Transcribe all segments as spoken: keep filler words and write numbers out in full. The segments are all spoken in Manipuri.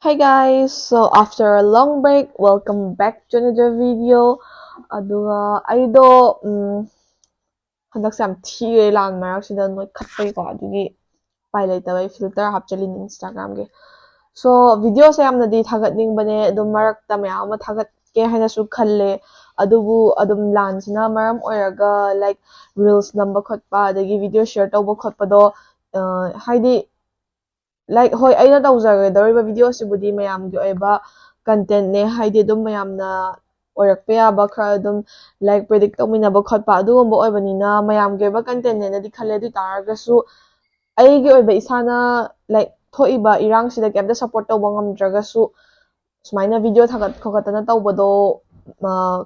Hi guys, so after a long break, welcome back to another video. ꯑꯗꯨꯒ ꯑꯩꯗꯣ ꯎꯝ, ꯍꯟꯗꯛꯁꯦ ꯌꯥꯝ ꯊꯤꯔꯦ, ꯂꯥꯟ ꯃꯔꯛꯁꯤꯗ ꯅꯣꯏꯈꯠꯄꯩꯀꯣ, ꯑꯗꯨꯒꯤ ꯎꯄꯥꯏ ꯂꯩꯇꯕꯩ ꯐꯤꯜꯇꯔ ꯍꯥꯞꯆꯜꯂꯤꯅꯤ ꯏꯟꯁꯇꯥꯒ꯭ꯔꯥꯝꯒꯤ꯫ ꯁꯣ ꯚꯤꯗꯤꯑꯣꯁꯦ ꯌꯥꯝꯅꯗꯤ ꯊꯥꯒꯠꯅꯤꯡꯕꯅꯦ, ꯑꯗꯨꯝ ꯃꯔꯛꯇ ꯃꯌꯥꯝ ꯑꯃ ꯊꯥꯒꯠꯀꯦ ꯍꯥꯏꯅꯁꯨ ꯈꯜꯂꯦ, ꯑꯗꯨꯕꯨ ꯑꯗꯨꯝ ꯂꯥꯟꯁꯤꯅ ꯃꯔꯝ ꯑꯣꯏꯔꯒ ꯂꯥꯏꯛ ꯔꯤꯜꯁ ꯅꯝꯕ ꯈꯣꯠꯄ ꯑꯗꯒꯤ ꯚꯤꯗꯤꯑꯣ ꯁꯤꯌꯔ ꯇꯧꯕ ꯈꯣꯠꯄꯗꯣ ꯍꯥꯏꯗꯤ ꯂꯥꯏꯛ ꯍꯣꯏ, ꯑꯩꯅ ꯇꯧꯖꯒꯗꯧꯔꯤꯕ ꯚꯤꯗꯤꯑꯣꯁꯤꯕꯨꯗꯤ ꯃꯌꯥꯝꯒꯤ ꯑꯣꯏꯕ ꯀꯟꯇꯦꯟꯅꯦ, ꯍꯥꯏꯗꯤ ꯑꯗꯨꯝ ꯃꯌꯥꯝꯅ ꯑꯣꯏꯔꯛꯄ ꯌꯥꯕ ꯈꯔ ꯑꯗꯨꯝ ꯂꯥꯏꯛ ꯄ꯭ꯔꯤꯗꯤꯛ ꯇꯧꯃꯤꯟꯅꯕ ꯈꯣꯠꯄ ꯑꯗꯨꯒꯨꯝꯕ ꯑꯣꯏꯕꯅꯤꯅ ꯃꯌꯥꯝꯒꯤ ꯑꯣꯏꯕ ꯀꯟꯇꯦꯟꯅꯦꯅꯗꯤ ꯈꯜꯂꯦ꯫ ꯑꯗꯨ ꯑꯣꯏ ꯇꯥꯔꯒꯁꯨ ꯑꯩꯒꯤ ꯑꯣꯏꯕ ꯏꯁꯥꯅ ꯂꯥꯏꯛ ꯊꯣꯛꯏꯕ ꯏꯔꯥꯡꯁꯤꯗ ꯀꯩꯝꯇ ꯁꯞꯄꯣꯔꯠ ꯇꯧꯕ ꯉꯝꯗ꯭ꯔꯒꯁꯨ ꯁꯨꯃꯥꯏꯅ ꯚꯤꯗꯤꯑꯣ ꯊꯥꯒꯠ ꯈꯣꯠꯀꯠꯇꯅ ꯇꯧꯕꯗꯣ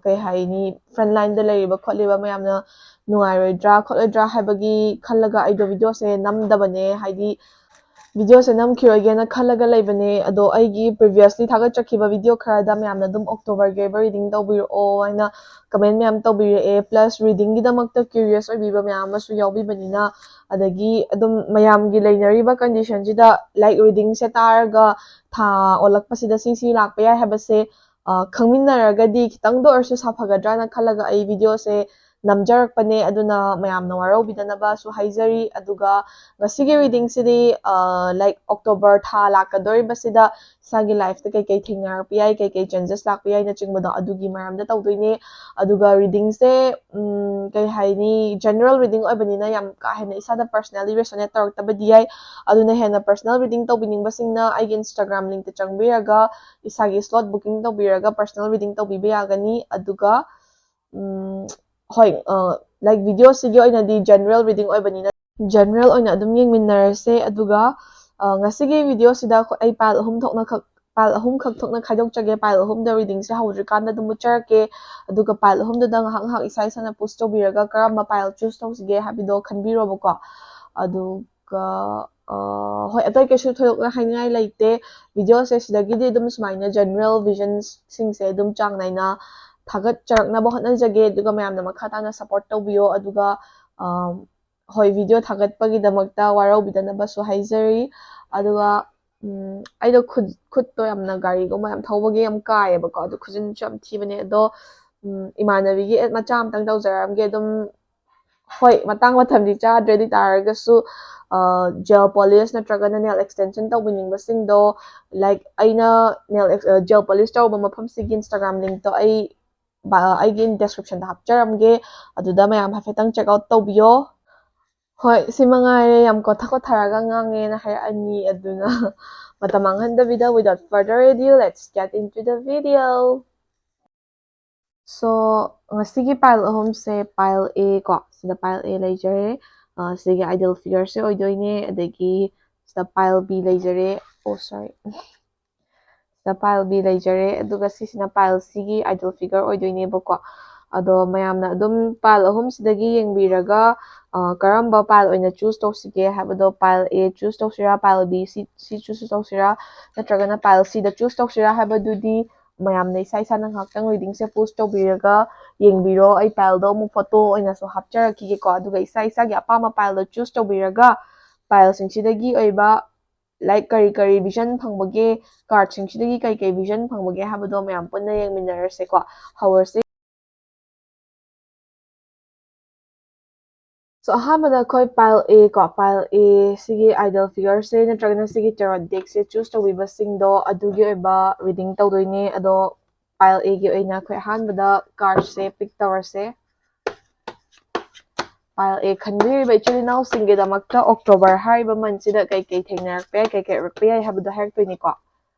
ꯀꯩ ꯍꯥꯏꯅꯤ, ꯐ꯭ꯔꯟ ꯂꯥꯏꯟꯗ ꯂꯩꯔꯤꯕ ꯈꯣꯠꯂꯤꯕ ꯃꯌꯥꯝꯅ ꯅꯨꯡꯉꯥꯏꯔꯣꯏꯗ꯭ꯔꯥ ꯈꯣꯠꯂꯣꯏꯗ꯭ꯔꯥ ꯍꯥꯏꯕꯒꯤ ꯈꯜꯂꯒ ꯑꯩꯗꯣ ꯚꯤꯗꯤꯑꯣꯁꯦ ꯅꯝꯗꯕꯅꯦ, ꯍꯥꯏꯗꯤ ꯚꯤꯗꯤꯑꯣꯁꯦ ꯅꯝꯈꯤꯔꯣꯏꯒꯦꯅ ꯈꯜꯂꯒ ꯂꯩꯕꯅꯦ꯫ ꯑꯗꯣ ꯑꯩꯒꯤ ꯄ꯭ꯔꯤꯚꯤꯌꯁꯂꯤ ꯊꯥꯒꯠꯆꯈꯤꯕ ꯚꯤꯗꯤꯑꯣ ꯈꯔꯗ ꯃꯌꯥꯝꯅ ꯑꯗꯨꯝ ꯑꯣꯛꯇꯣꯕꯔꯒꯤ ꯑꯣꯏꯕ ꯔꯤꯗꯤꯡ ꯇꯧꯕꯤꯔꯛꯑꯣ ꯍꯥꯏꯅ ꯀꯃꯦꯟ ꯃꯌꯥꯝ ꯇꯧꯕꯤꯔꯛꯑꯦ, ꯄ꯭ꯂꯁ ꯔꯤꯗꯤꯡꯒꯤꯗꯃꯛꯇ ꯀ꯭ꯌꯨꯔꯤꯌꯁ ꯑꯣꯏꯕꯤꯕ ꯃꯌꯥꯝ ꯑꯃꯁꯨ ꯌꯥꯎꯕꯤꯕꯅꯤꯅ, ꯑꯗꯒꯤ ꯑꯗꯨꯝ ꯃꯌꯥꯝꯒꯤ ꯂꯩꯅꯔꯤꯕ ꯀꯟꯗꯤꯁꯟꯁꯤꯗ ꯂꯥꯏꯛ ꯔꯤꯗꯤꯡꯁꯦ ꯇꯥꯔꯒ ꯊꯥ ꯑꯣꯜꯂꯛꯄꯁꯤꯗ ꯁꯤ ꯁꯤ ꯂꯥꯛꯄ ꯌꯥꯏ ꯍꯥꯏꯕꯁꯦ ꯈꯪꯃꯤꯟꯅꯔꯒꯗꯤ ꯈꯤꯇꯪꯗ ꯑꯣꯏꯔꯁꯨ ꯁꯥꯐꯒꯗ꯭ꯔꯥꯅ ꯈꯜꯂꯒ ꯑꯩ ꯚꯤꯗꯤꯑꯣꯁꯦ ꯅꯝꯖꯔꯛꯄꯅꯦ꯫ ꯑꯗꯨꯅ ꯃꯌꯥꯝꯅ ꯋꯥꯔꯧꯕꯤꯗꯅꯕꯁꯨ ꯍꯥꯏꯖꯔꯤ꯫ ꯑꯗꯨꯒ ꯉꯁꯤꯒꯤ ꯔꯤꯗꯤꯡꯁꯤꯗꯤ ꯂꯥꯏꯛ ꯑꯣꯛꯇꯣꯕꯔ ꯊꯥ ꯂꯥꯛꯀꯗꯧꯔꯤꯕꯁꯤꯗ ꯏꯁꯥꯒꯤ ꯂꯥꯏꯐꯇ ꯀꯩꯀꯩ ꯊꯦꯡꯅꯔꯛꯄ ꯌꯥꯏ, ꯀꯩꯀꯩ ꯆꯦꯟꯖꯦꯁ ꯂꯥꯛꯄ ꯌꯥꯏꯅꯆꯤꯡꯕꯗꯣ ꯑꯗꯨꯒꯤ ꯃꯔꯝꯗ ꯇꯧꯗꯣꯏꯅꯦ꯫ ꯑꯗꯨꯒ ꯔꯤꯗꯤꯡꯁꯦ ꯀꯩ ꯍꯥꯏꯅꯤ, ꯖꯦꯅꯔꯦꯜ ꯔꯤꯗꯤꯡ ꯑꯣꯏꯕꯅꯤꯅ ꯌꯥꯝ ꯀꯥ ꯍꯦꯟꯅ ꯏꯁꯥꯗ ꯄꯔꯁꯅꯦꯜꯂꯤ ꯔꯦꯁꯣꯅꯦꯠ ꯇꯧꯔꯛꯇꯕꯗꯤ ꯌꯥꯏ꯫ ꯑꯗꯨꯅ ꯍꯦꯟꯅ ꯄꯔꯁꯅꯦꯜ ꯔꯤꯗꯤꯡ ꯇꯧꯕꯤꯅꯤꯡꯕꯁꯤꯡꯅ ꯑꯩꯒꯤ ꯏꯟꯁꯇꯥꯒ꯭ꯔꯥꯝ ꯂꯤꯡꯇ ꯆꯪꯕꯤꯔꯒ ꯏꯁꯥꯒꯤ ꯁ꯭ꯂꯣꯠ ꯕꯨꯀꯤꯡ ꯇꯧꯕꯤꯔꯒ ꯄꯔꯁꯅꯦꯜ ꯔꯤꯗꯤꯡ ꯇꯧꯕꯤꯕ ꯌꯥꯒꯅꯤ꯫ ꯑꯗꯨꯒ ꯎꯝ, ꯍꯣꯏ, ꯂꯥꯏꯛ ꯚꯤꯗꯤꯑꯣꯁꯤꯒꯤ ꯑꯣꯏꯅꯗꯤ ꯖꯦꯅꯔꯦꯜ ꯔꯤꯗꯤꯡ ꯑꯣꯏꯕꯅꯤꯅ ꯖꯦꯅꯔꯦꯜ ꯑꯣꯏꯅ ꯑꯗꯨꯝ ꯌꯦꯡꯃꯤꯟꯅꯔꯁꯦ꯫ ꯑꯗꯨꯒ ꯉꯁꯤꯒꯤ ꯚꯤꯗꯤꯑꯣꯁꯤꯗ ꯑꯩ ꯄꯥꯏꯜ ꯑꯍꯨꯝ ꯊꯣꯛꯅ ꯈꯛ ꯄꯥꯏꯜ ꯑꯍꯨꯝꯈꯛ ꯊꯣꯛꯅ ꯈꯥꯏꯗꯣꯛꯆꯒꯦ꯫ ꯄꯥꯏꯜ ꯑꯍꯨꯝꯗ ꯔꯤꯗꯤꯡꯁꯦ ꯍꯧꯗ꯭ꯔꯤꯀꯥꯟꯗ ꯑꯗꯨꯝ ꯎꯠꯆꯔꯛꯀꯦ꯫ ꯑꯗꯨꯒ ꯄꯥꯏꯜ ꯑꯍꯨꯝꯗꯨꯗ ꯉꯥꯏꯍꯥꯛ ꯉꯥꯏꯍꯥꯛ ꯏꯁꯥ ꯏꯁꯥꯅ ꯄꯨꯁ ꯇꯧꯕꯤꯔꯒ ꯀꯔꯝꯕ ꯄꯥꯏꯜ ꯆꯨꯁ ꯇꯧꯁꯤꯒꯦ ꯍꯥꯏꯕꯗꯣ ꯈꯟꯕꯤꯔꯣꯕꯀꯣ꯫ ꯑꯗꯨꯒ ꯍꯣꯏ, ꯑꯇꯩ ꯀꯩꯁꯨ ꯊꯣꯏꯗꯣꯛꯅ ꯍꯥꯏꯅꯤꯡꯉꯥꯏ ꯂꯩꯇꯦ꯫ ꯚꯤꯗꯤꯑꯣꯁꯦ ꯁꯤꯗꯒꯤꯗꯤ ꯑꯗꯨꯝ ꯁꯨꯃꯥꯏꯅ ꯖꯦꯅꯔꯦꯜ ꯚꯤꯖꯟꯁꯤꯡꯁꯦ ꯑꯗꯨꯝ ꯆꯥꯡ ꯅꯥꯏꯅ ꯊꯥꯒꯠꯆꯔꯛꯅꯕ ꯍꯣꯠꯅꯖꯒꯦ꯫ ꯑꯗꯨꯒ ꯃꯌꯥꯝꯅ ꯃꯈꯥ ꯇꯥꯅ ꯁꯞꯄꯣꯔꯠ ꯇꯧꯕꯤꯌꯣ꯫ ꯑꯗꯨꯒ ꯍꯣꯏ, ꯚꯤꯗꯤꯑꯣ ꯊꯥꯒꯠꯄꯒꯤꯗꯃꯛꯇ ꯋꯥꯔꯧꯕꯤꯗꯅꯕꯁꯨ ꯍꯥꯏꯖꯔꯤ꯫ ꯑꯗꯨꯒ ꯎꯝ, ꯑꯩꯗꯣ ꯈꯨꯠ ꯈꯨꯠꯇꯣ ꯌꯥꯝꯅ ꯒꯥꯔꯤꯒꯨꯝꯕ ꯌꯥꯝ ꯊꯧꯕꯒꯤ ꯌꯥꯝ ꯀꯥꯏꯌꯦꯕꯀꯣ, ꯑꯗꯨ ꯈꯨꯖꯤꯟꯁꯨ ꯌꯥꯝ ꯊꯤꯕꯅꯦ꯫ ꯑꯗꯣ ꯎꯝ, ꯏꯃꯥꯟꯅꯕꯤꯒꯤ add ꯃꯆꯥ ꯑꯝꯇꯪ ꯇꯧꯖꯔꯝꯒꯦ꯫ ꯑꯗꯨꯝ ꯍꯣꯏ, ꯃꯇꯥꯡ ꯃꯇꯝꯗꯤ ꯆꯥꯗ꯭ꯔꯦ, ꯑꯗꯨ ꯑꯣꯏ ꯇꯥꯔꯒꯁꯨ gel polish ꯅꯠꯇ꯭ꯔꯒꯅ nail extension ꯇꯧꯕꯤꯅꯤꯡꯕꯁꯤꯡꯗꯣ, like, ꯑꯩꯅ nail ex- gel polish ꯇꯧꯕ ꯃꯐꯝꯁꯤꯒꯤ Instagram link ꯇꯣ ꯑꯩ ꯕ- ꯑꯩꯒꯤ description ꯗ ꯍꯥꯞꯆꯔꯝꯒꯦ, ꯑꯗꯨꯗ ꯃꯌꯥꯝ ꯍꯥꯏꯐꯦꯠꯇꯪ check out ꯇꯧꯕꯤꯌꯣ꯫ ꯍꯣꯏ, ꯁꯤ ꯃꯉꯥꯏꯔꯦ꯫ ꯌꯥꯝ ꯀꯣꯊ ꯀꯣꯊꯔꯒ ꯉꯥꯡꯉꯦꯅ ꯍꯥꯏꯔꯛꯑꯅꯤ, ꯑꯗꯨꯅ ꯃꯇꯝ ꯃꯥꯡꯍꯟꯗꯕꯤꯗ, without further ado, let's get into the video. So, ꯉꯁꯤꯒꯤ pile ꯑꯍꯨꯝꯁꯦ, pile A ꯀꯣ, ꯁꯤꯗ pile A ꯂꯩꯖꯔꯦ꯫ ꯑ, ꯁꯤꯒꯤ ideal figure ꯁꯦ ꯑꯣꯏꯗꯣꯏꯅꯦ꯫ ꯑꯗꯒꯤ ꯁꯤꯗ pile B ꯂꯩꯖꯔꯦ꯫ Oh, sorry. ꯁꯤꯗ pile B ꯂꯩꯖꯔꯦ꯫ ꯑꯗꯨꯒ ꯁꯤꯁꯤꯅ pile C ꯒꯤ ideal figure ꯑꯣꯏꯗꯣꯏꯅꯦꯕꯀꯣ꯫ ꯑꯗꯣ ꯃꯌꯥꯝꯅ ꯑꯗꯨꯝ pile ꯑꯍꯨꯝꯁꯤꯗꯒꯤ ꯌꯦꯡꯕꯤꯔꯒ, ꯑ, ꯀꯔꯝꯕ pile ꯑꯣꯏꯅ choose ꯇꯧꯁꯤꯒꯦ ꯍꯥꯏꯕꯗꯣ, pile A choose ꯇꯧꯁꯤꯔꯥ, pile B, C, C choose ꯇꯧꯁꯤꯔꯥ, ꯅꯠꯇ꯭ꯔꯒꯅ pile C ꯗ choose ꯇꯧꯁꯤꯔꯥ ꯍꯥꯏꯕꯗꯨꯗꯤ ꯃꯌꯥꯝꯅ ꯏꯁꯥ ꯏꯁꯥꯅ ꯉꯥꯏꯍꯥꯛꯇꯪ reading ꯁꯦ pause ꯇꯧꯕꯤꯔꯒ ꯌꯦꯡꯕꯤꯔꯣ꯫ ꯑꯩ pile ꯗꯣ ꯑꯃꯨꯛ photo ꯑꯣꯏꯅꯁꯨ ꯍꯥꯞꯆꯔꯛꯈꯤꯒꯦꯀꯣ꯫ ꯑꯗꯨꯒ ꯏꯁꯥ ꯏꯁꯥꯒꯤ ꯑꯄꯥꯝꯕ pile ꯗꯣ choose ꯇꯧꯕꯤꯔꯒ, pile ꯁꯤꯡꯁꯤꯗꯒꯤ ꯑꯣꯏꯕ, like, ꯀꯔꯤ ꯀꯔꯤ vision ꯐꯪꯕꯒꯦ, card ꯁꯤꯡꯁꯤꯗꯒꯤ ꯀꯔꯤ ꯀꯔꯤ vision ꯐꯪꯕꯒꯦ ꯍꯥꯏꯕꯗꯣ ꯃꯌꯥꯝ ꯄꯨꯟꯅ ꯌꯦꯡꯃꯤꯟꯅꯔꯁꯦꯀꯣ꯫ ꯍꯧꯔꯁꯦ꯫ So, ꯑꯍꯥꯟꯕꯗ ꯑꯩꯈꯣꯏ pile A ꯀꯣ, pile A ꯁꯤꯒꯤ ideal figure ꯁꯦ ꯅꯠꯇ꯭ꯔꯒꯅ ꯁꯤꯒꯤ tarot deck ꯁꯦ choose ꯇꯧꯕꯤꯕꯁꯤꯡꯗꯣ ꯑꯗꯨꯒꯤ ꯑꯣꯏꯕ reading ꯇꯧꯗꯣꯏꯅꯦ꯫ ꯑꯗꯣ pile A ꯒꯤ ꯑꯣꯏꯅ ꯑꯩꯈꯣꯏ ꯑꯍꯥꯟꯕꯗ card ꯁꯦ pick ꯇꯧꯔꯁꯦ꯫ Pile A ꯈꯟꯕꯤꯔꯤꯕ ꯏꯆꯤꯜ ꯏꯅꯥꯎꯁꯤꯡꯒꯤꯗꯃꯛꯇ October ꯍꯥꯏꯔꯤꯕ month ꯁꯤꯗ ꯀꯩ ꯀꯩ ꯊꯦꯡꯅꯔꯛꯄ ꯌꯥꯏ, ꯀꯩ ꯀꯩ ꯑꯣꯏꯔꯛꯄ ꯌꯥꯏ ꯍꯥꯏꯕꯗꯣ ꯍꯥꯏꯔꯛꯇꯣꯏꯅꯤꯀꯣ꯫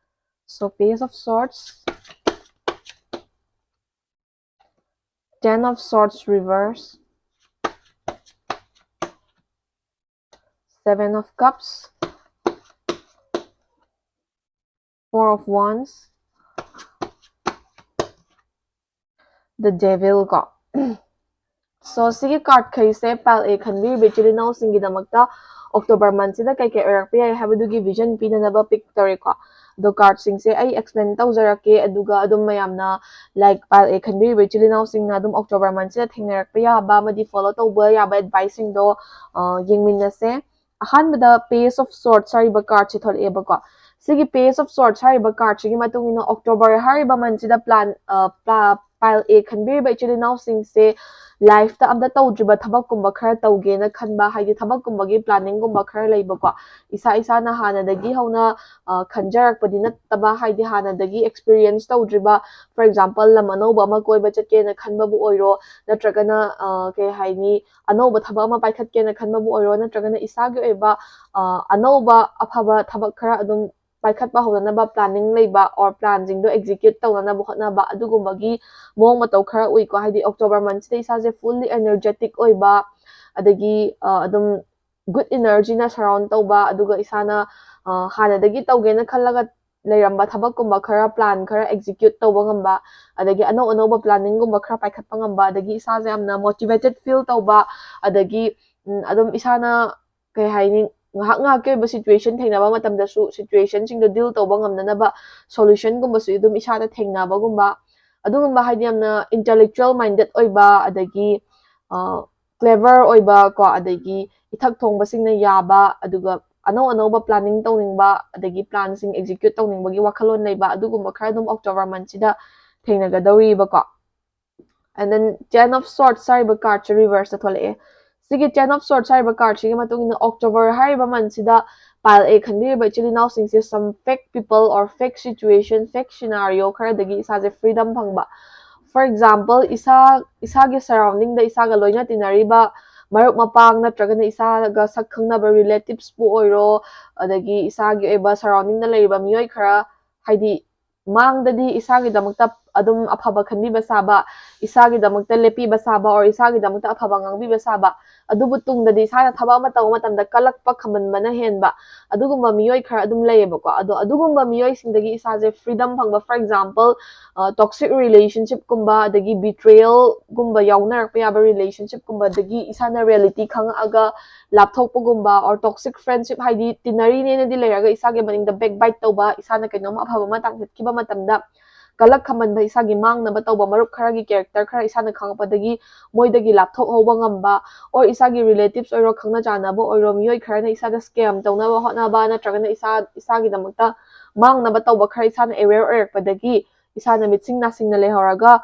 So, Page of Swords, Ten of Swords reverse, Seven of Cups, Four of Wands, The Devil ꯀꯣ꯫ So, ꯁꯤꯒꯤ card ꯈꯩꯁꯦ pile A ꯈꯟꯕꯤꯔꯤꯕ ꯏꯆꯤꯜ ꯏꯅꯥꯎꯁꯤꯡꯒꯤꯗꯃꯛꯇ October month ꯁꯤꯗ ꯀꯩ ꯀꯩ ꯑꯣꯏꯔꯛꯄ ꯌꯥꯏ ꯍꯥꯏꯕꯗꯨꯒꯤ vision ꯄꯤꯅꯅꯕ pick ꯇꯧꯔꯦꯀꯣ꯫ ꯑꯗꯣ card ꯁꯤꯡꯁꯦ ꯑꯩ explain ꯇꯧꯖꯔꯛꯀꯦ, ꯑꯗꯨꯒ ꯑꯗꯨꯝ ꯃꯌꯥꯝꯅ, like, pile A ꯈꯟꯕꯤꯔꯤꯕ ꯏꯆꯤꯜ ꯏꯅꯥꯎꯁꯤꯡꯅ ꯑꯗꯨꯝ October month ꯁꯤꯗ ꯊꯦꯡꯅꯔꯛꯄ ꯌꯥꯕ ꯑꯃꯗꯤ follow ꯇꯧꯕ ꯌꯥꯕ advice ꯁꯤꯡꯗꯣ, ꯑ, ꯌꯦꯡꯃꯤꯟꯅꯁꯦ꯫ ꯑꯍꯥꯟꯕꯗ Page of Swords ꯍꯥꯏꯔꯤꯕ card ꯁꯦ ꯊꯣꯛꯂꯛꯑꯦꯕꯀꯣ꯫ ꯁꯤꯒꯤ Page of Swords ꯍꯥꯏꯔꯤꯕ card ꯁꯤꯒꯤ ꯃꯇꯨꯡ ꯏꯟꯅ October ꯍꯥꯏꯔꯤꯕ month ꯁꯤꯗ plan, ꯑ, pla-, pile A ꯈꯟꯕꯤꯔꯤꯕ ꯏꯆꯤꯜ ꯏꯅꯥꯎꯁꯤꯡꯁꯦ life ꯇ ꯑꯝꯇ ꯇꯧꯗ꯭ꯔꯤꯕ ꯊꯕꯛꯀꯨꯝꯕ ꯈꯔ ꯇꯧꯒꯦꯅ ꯈꯟꯕ, ꯍꯥꯏꯗꯤ ꯊꯕꯛꯀꯨꯝꯕꯒꯤ planning ꯒꯨꯝꯕ ꯈꯔ ꯂꯩꯕꯀꯣ꯫ ꯏꯁꯥ ꯏꯁꯥꯅ ꯍꯥꯟꯅꯗꯒꯤ ꯍꯧꯅ, ꯑ, ꯈꯟꯖꯔꯛꯄꯗꯤ ꯅꯠꯇꯕ, ꯍꯥꯏꯗꯤ ꯍꯥꯟꯅꯗꯒꯤ experience ꯇꯧꯗ꯭ꯔꯤꯕ, for example, ꯂꯝ ꯑꯅꯧꯕ ꯑꯃ ꯀꯣꯏꯕ ꯆꯠꯀꯦꯅ ꯈꯟꯕꯕꯨ ꯑꯣꯏꯔꯣ, ꯅꯠꯇ꯭ꯔꯒꯅ, ꯑ, ꯀꯩ ꯍꯥꯏꯅꯤ, ꯑꯅꯧꯕ ꯊꯕꯛ ꯑꯃ ꯄꯥꯏꯈꯠꯀꯦꯅ ꯈꯟꯕꯕꯨ ꯑꯣꯏꯔꯣ, ꯅꯠꯇ꯭ꯔꯒꯅ ꯏꯁꯥꯒꯤ ꯑꯣꯏꯕ, ꯑ, ꯑꯅꯧꯕ ꯑꯐꯕ ꯊꯕꯛ ꯈꯔ ꯑꯗꯨꯝ ꯄꯥꯏꯈꯠꯄ ꯍꯧꯅꯅꯕ planning ꯂꯩꯕ or plan ꯁꯤꯡꯗꯣ execute ꯇꯧꯅꯅꯕ ꯍꯣꯠꯅꯕ, ꯑꯗꯨꯒꯨꯝꯕꯒꯤ ꯃꯑꯣꯡ ꯃꯇꯧ ꯈꯔ ꯎꯏꯀꯣ꯫ ꯍꯥꯏꯗꯤ October month ꯁꯤꯗ ꯏꯁꯥꯁꯦ fully energetic ꯑꯣꯏꯕ, ꯑꯗꯒꯤ, ꯑ, ꯑꯗꯨꯝ good energy ꯅ surround ꯇꯧꯕ, ꯑꯗꯨꯒ ꯏꯁꯥꯅ, ꯑ, ꯍꯥꯟꯅꯗꯒꯤ ꯇꯧꯒꯦꯅ ꯈꯜꯂꯒ ꯂꯩꯔꯝꯕ ꯊꯕꯛꯀꯨꯝꯕ ꯈꯔ, plan ꯈꯔ execute ꯇꯧꯕ ꯉꯝꯕ, ꯑꯗꯒꯤ ꯑꯅꯧ ꯑꯅꯧꯕ planning ꯒꯨꯝꯕ ꯈꯔ ꯄꯥꯏꯈꯠꯄ ꯉꯝꯕ, ꯑꯗꯒꯤ ꯏꯁꯥꯁꯦ ꯌꯥꯝꯅ motivated feel ꯇꯧꯕ, ꯑꯗꯒꯤ, ꯎꯝ, ꯑꯗꯨꯝ ꯏꯁꯥꯅ, ꯀꯩ ꯍꯥꯏꯅꯤ, ꯉꯥꯏꯍꯥꯛ ꯉꯥꯏꯍꯥꯛꯀꯤ ꯑꯣꯏꯕ situation ꯊꯦꯡꯅꯕ ꯃꯇꯝꯗꯁꯨ situation ꯁꯤꯡꯗꯣ deal ꯇꯧꯕ ꯉꯝꯅꯅꯕ solution ꯒꯨꯝꯕꯁꯨ ꯑꯗꯨꯝ ꯏꯁꯥꯗ ꯊꯦꯡꯅꯕꯒꯨꯝꯕ, ꯑꯗꯨꯒꯨꯝꯕ, ꯍꯥꯏꯗꯤ ꯌꯥꯝꯅ intellectual minded ꯑꯣꯏꯕ, ꯑꯗꯒꯤ, ꯑ, clever ꯑꯣꯏꯕ ꯀꯣ, ꯑꯗꯒꯤ ꯏꯊꯛ ꯊꯣꯡꯕꯁꯤꯡꯅ ꯌꯥꯕ, ꯑꯗꯨꯒ ꯑꯅꯧ ꯑꯅꯧꯕ planning ꯇꯧꯅꯤꯡꯕ, ꯑꯗꯒꯤ plan ꯁꯤꯡ execute ꯇꯧꯅꯤꯡꯕꯒꯤ ꯋꯥꯈꯜꯂꯣꯟ ꯂꯩꯕ, ꯑꯗꯨꯒꯨꯝꯕ ꯈꯔ ꯑꯗꯨꯝ October month ꯁꯤꯗ ꯊꯦꯡꯅꯒꯗꯧꯔꯤꯕꯀꯣ꯫ And then Ten of Swords ꯍꯥꯏꯔꯤꯕ card ꯁꯦ reverse ꯇ ꯊꯣꯛꯂꯛꯑꯦ꯫ ꯁꯤꯒꯤ Ten of Swords ꯍꯥꯏꯔꯤꯕ card ꯁꯤꯒꯤ ꯃꯇꯨꯡ ꯏꯟꯅ October ꯍꯥꯏꯔꯤꯕ month ꯁꯤꯗ pile A ꯈꯟꯕꯤꯔꯤꯕ ꯏꯆꯤꯜ ꯏꯅꯥꯎꯁꯤꯡꯁꯦ some fake people or fake situation, fake scenario ꯈꯔꯗꯒꯤ ꯏꯁꯥꯁꯦ freedom ꯐꯪꯕ꯫ For example, ꯏꯁꯥ, ꯏꯁꯥꯒꯤ surrounding ꯗ ꯏꯁꯥꯒ ꯂꯣꯏꯅ ꯇꯤꯟꯅꯔꯤꯕ ꯃꯔꯨꯞ ꯃꯄꯥꯡ ꯅꯠꯇ꯭ꯔꯒꯅ ꯏꯁꯥꯒ ꯁꯛ ꯈꯪꯅꯕ relatives ꯄꯨ ꯑꯣꯏꯔꯣ, ꯑꯗꯒꯤ ꯏꯁꯥꯒꯤ ꯑꯣꯏꯕ surrounding ꯗ ꯂꯩꯔꯤꯕ ꯃꯤꯑꯣꯏ ꯈꯔ, ꯍꯥꯏꯗꯤ ꯃꯥꯡꯗꯗꯤ ꯏꯁꯥꯒꯤꯗꯃꯛꯇ ꯑꯗꯨꯝ ꯑꯐꯕ ꯈꯟꯕꯤꯕ ꯁꯥꯕ, ꯏꯁꯥꯒꯤꯗꯃꯛꯇ ꯂꯦꯞꯄꯤꯕ ꯁꯥꯕ, or ꯏꯁꯥꯒꯤꯗꯃꯛꯇ ꯑꯐꯕ ꯉꯥꯡꯕꯤꯕ ꯁꯥꯕ, ꯑꯗꯨꯕꯨ ꯇꯨꯡꯗꯗꯤ ꯏꯁꯥꯅ ꯊꯕꯛ ꯑꯃ ꯇꯧꯕ ꯃꯇꯝꯗ ꯀꯜꯂꯛꯄ ꯈꯝꯕꯟꯕꯅ ꯍꯦꯟꯕ, ꯑꯗꯨꯒꯨꯝꯕ ꯃꯤꯑꯣꯏ ꯈꯔ ꯑꯗꯨꯝ ꯂꯩꯌꯦꯕꯀꯣ꯫ ꯑꯗꯣ ꯑꯗꯨꯒꯨꯝꯕ ꯃꯤꯑꯣꯏꯁꯤꯡꯗꯒꯤ ꯏꯁꯥꯁꯦ freedom ꯐꯪꯕ, for example, ꯑ, toxic relationship ꯀꯨꯝꯕ, ꯑꯗꯒꯤ betrayal ꯒꯨꯝꯕ ꯌꯥꯎꯅꯔꯛꯄ ꯌꯥꯕ relationship ꯀꯨꯝꯕꯗꯒꯤ ꯏꯁꯥꯅ reality ꯈꯪꯉꯛꯑꯒ ꯂꯥꯞꯊꯣꯛꯄꯒꯨꯝꯕ, or toxic friendship, ꯍꯥꯏꯗꯤ ꯇꯤꯟꯅꯔꯤꯅꯦꯅꯗꯤ ꯂꯩꯔꯒ ꯏꯁꯥꯒꯤ ꯃꯅꯤꯡꯗ backbite ꯇꯧꯕ, ꯏꯁꯥꯅ ꯀꯩꯅꯣꯝ ꯑꯐꯕ ꯑꯃ ꯇꯥꯟꯊꯠꯈꯤꯕ ꯃꯇꯝꯗ ꯀꯂꯛ ꯈꯝꯕꯟꯕ, ꯏꯁꯥꯒꯤ ꯃꯥꯡꯅꯕ ꯇꯧꯕ ꯃꯔꯨꯞ ꯈꯔꯒꯤ character ꯈꯔ ꯏꯁꯥꯅ ꯈꯪꯉꯛꯄꯗꯒꯤ ꯃꯣꯏꯗꯒꯤ ꯂꯥꯞꯊꯣꯛꯍꯧꯕ ꯉꯝꯕ, or ꯏꯁꯥꯒꯤ relatives ꯑꯣꯏꯔꯣ, ꯈꯪꯅ ꯆꯥꯟꯅꯕ ꯑꯣꯏꯔꯣ, ꯃꯤꯑꯣꯏ ꯈꯔꯅ ꯏꯁꯥꯗ scam ꯇꯧꯅꯕ ꯍꯣꯠꯅꯕ ꯅꯠꯇ꯭ꯔꯒꯅ ꯏꯁꯥ ꯏꯁꯥꯒꯤꯗꯃꯛꯇ ꯃꯥꯡꯅꯕ ꯇꯧꯕ ꯈꯔ ꯏꯁꯥꯅ aware ꯑꯣꯏꯔꯛꯄꯗꯒꯤ ꯏꯁꯥꯅ ꯃꯤꯠꯁꯤꯡ ꯅꯥꯁꯤꯡꯅ ꯂꯩꯍꯧꯔꯒ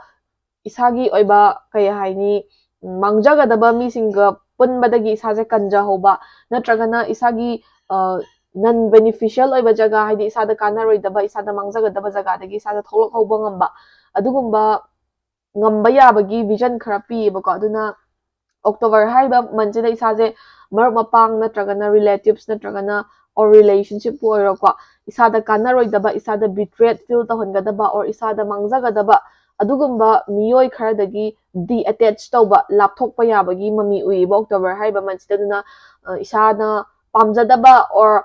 ꯏꯁꯥꯒꯤ ꯑꯣꯏꯕ, ꯀꯩ ꯍꯥꯏꯅꯤ, ꯎꯝ, ꯃꯥꯡꯖꯒꯗꯕ ꯃꯤꯁꯤꯡꯒ ꯄꯨꯟꯕꯗꯒꯤ ꯏꯁꯥꯁꯦ ꯀꯟꯖꯍꯧꯕ, ꯅꯠꯇ꯭ꯔꯒꯅ ꯏꯁꯥꯒꯤ non beneficial ꯑꯣꯏꯕ ꯖꯒꯥ, ꯍꯥꯏꯗꯤ ꯏꯁꯥꯗ ꯀꯥꯟꯅꯔꯣꯏꯗꯕ, ꯏꯁꯥꯗ ꯃꯥꯡꯖꯒꯗꯕ ꯖꯒꯥꯗꯒꯤ ꯏꯁꯥꯗ ꯊꯣꯛꯂꯛꯍꯧꯕ ꯉꯝꯕ, ꯑꯗꯨꯒꯨꯝꯕ ꯉꯝꯕ ꯌꯥꯕꯒꯤ vision ꯈꯔ ꯄꯤꯌꯦꯕꯀꯣ꯫ ꯑꯗꯨꯅ October ꯍꯥꯏꯔꯤꯕ monthꯁꯤꯗ ꯏꯁꯥꯁꯦ ꯃꯔꯨꯞ ꯃꯄꯥꯡ ꯅꯠꯇ꯭ꯔꯒꯅ relatives ꯅꯠꯇ꯭ꯔꯒꯅ or relationshipꯄꯨ ꯑꯣꯏꯔꯣꯀꯣ, ꯏꯁꯥꯗ ꯀꯥꯟꯅꯔꯣꯏꯗꯕ, ꯏꯁꯥꯗ betrayed feel ꯇꯧꯍꯟꯒꯗꯕ or ꯏꯁꯥꯗ ꯃꯥꯡꯖꯒꯗꯕ ꯑꯗꯨꯒꯨꯝꯕ ꯃꯤꯑꯣꯏ ꯈꯔꯗꯒꯤ detach ꯇꯧꯕ, ꯂꯥꯞꯊꯣꯛꯄ ꯌꯥꯕꯒꯤ ꯃꯃꯤ ꯎꯏꯌꯦꯕ October ꯍꯥꯏꯔꯤꯕ monthꯁꯤꯗ꯫ ꯑꯗꯨꯅ ꯏꯁꯥꯅ ꯄꯥꯝꯖꯗꯕ or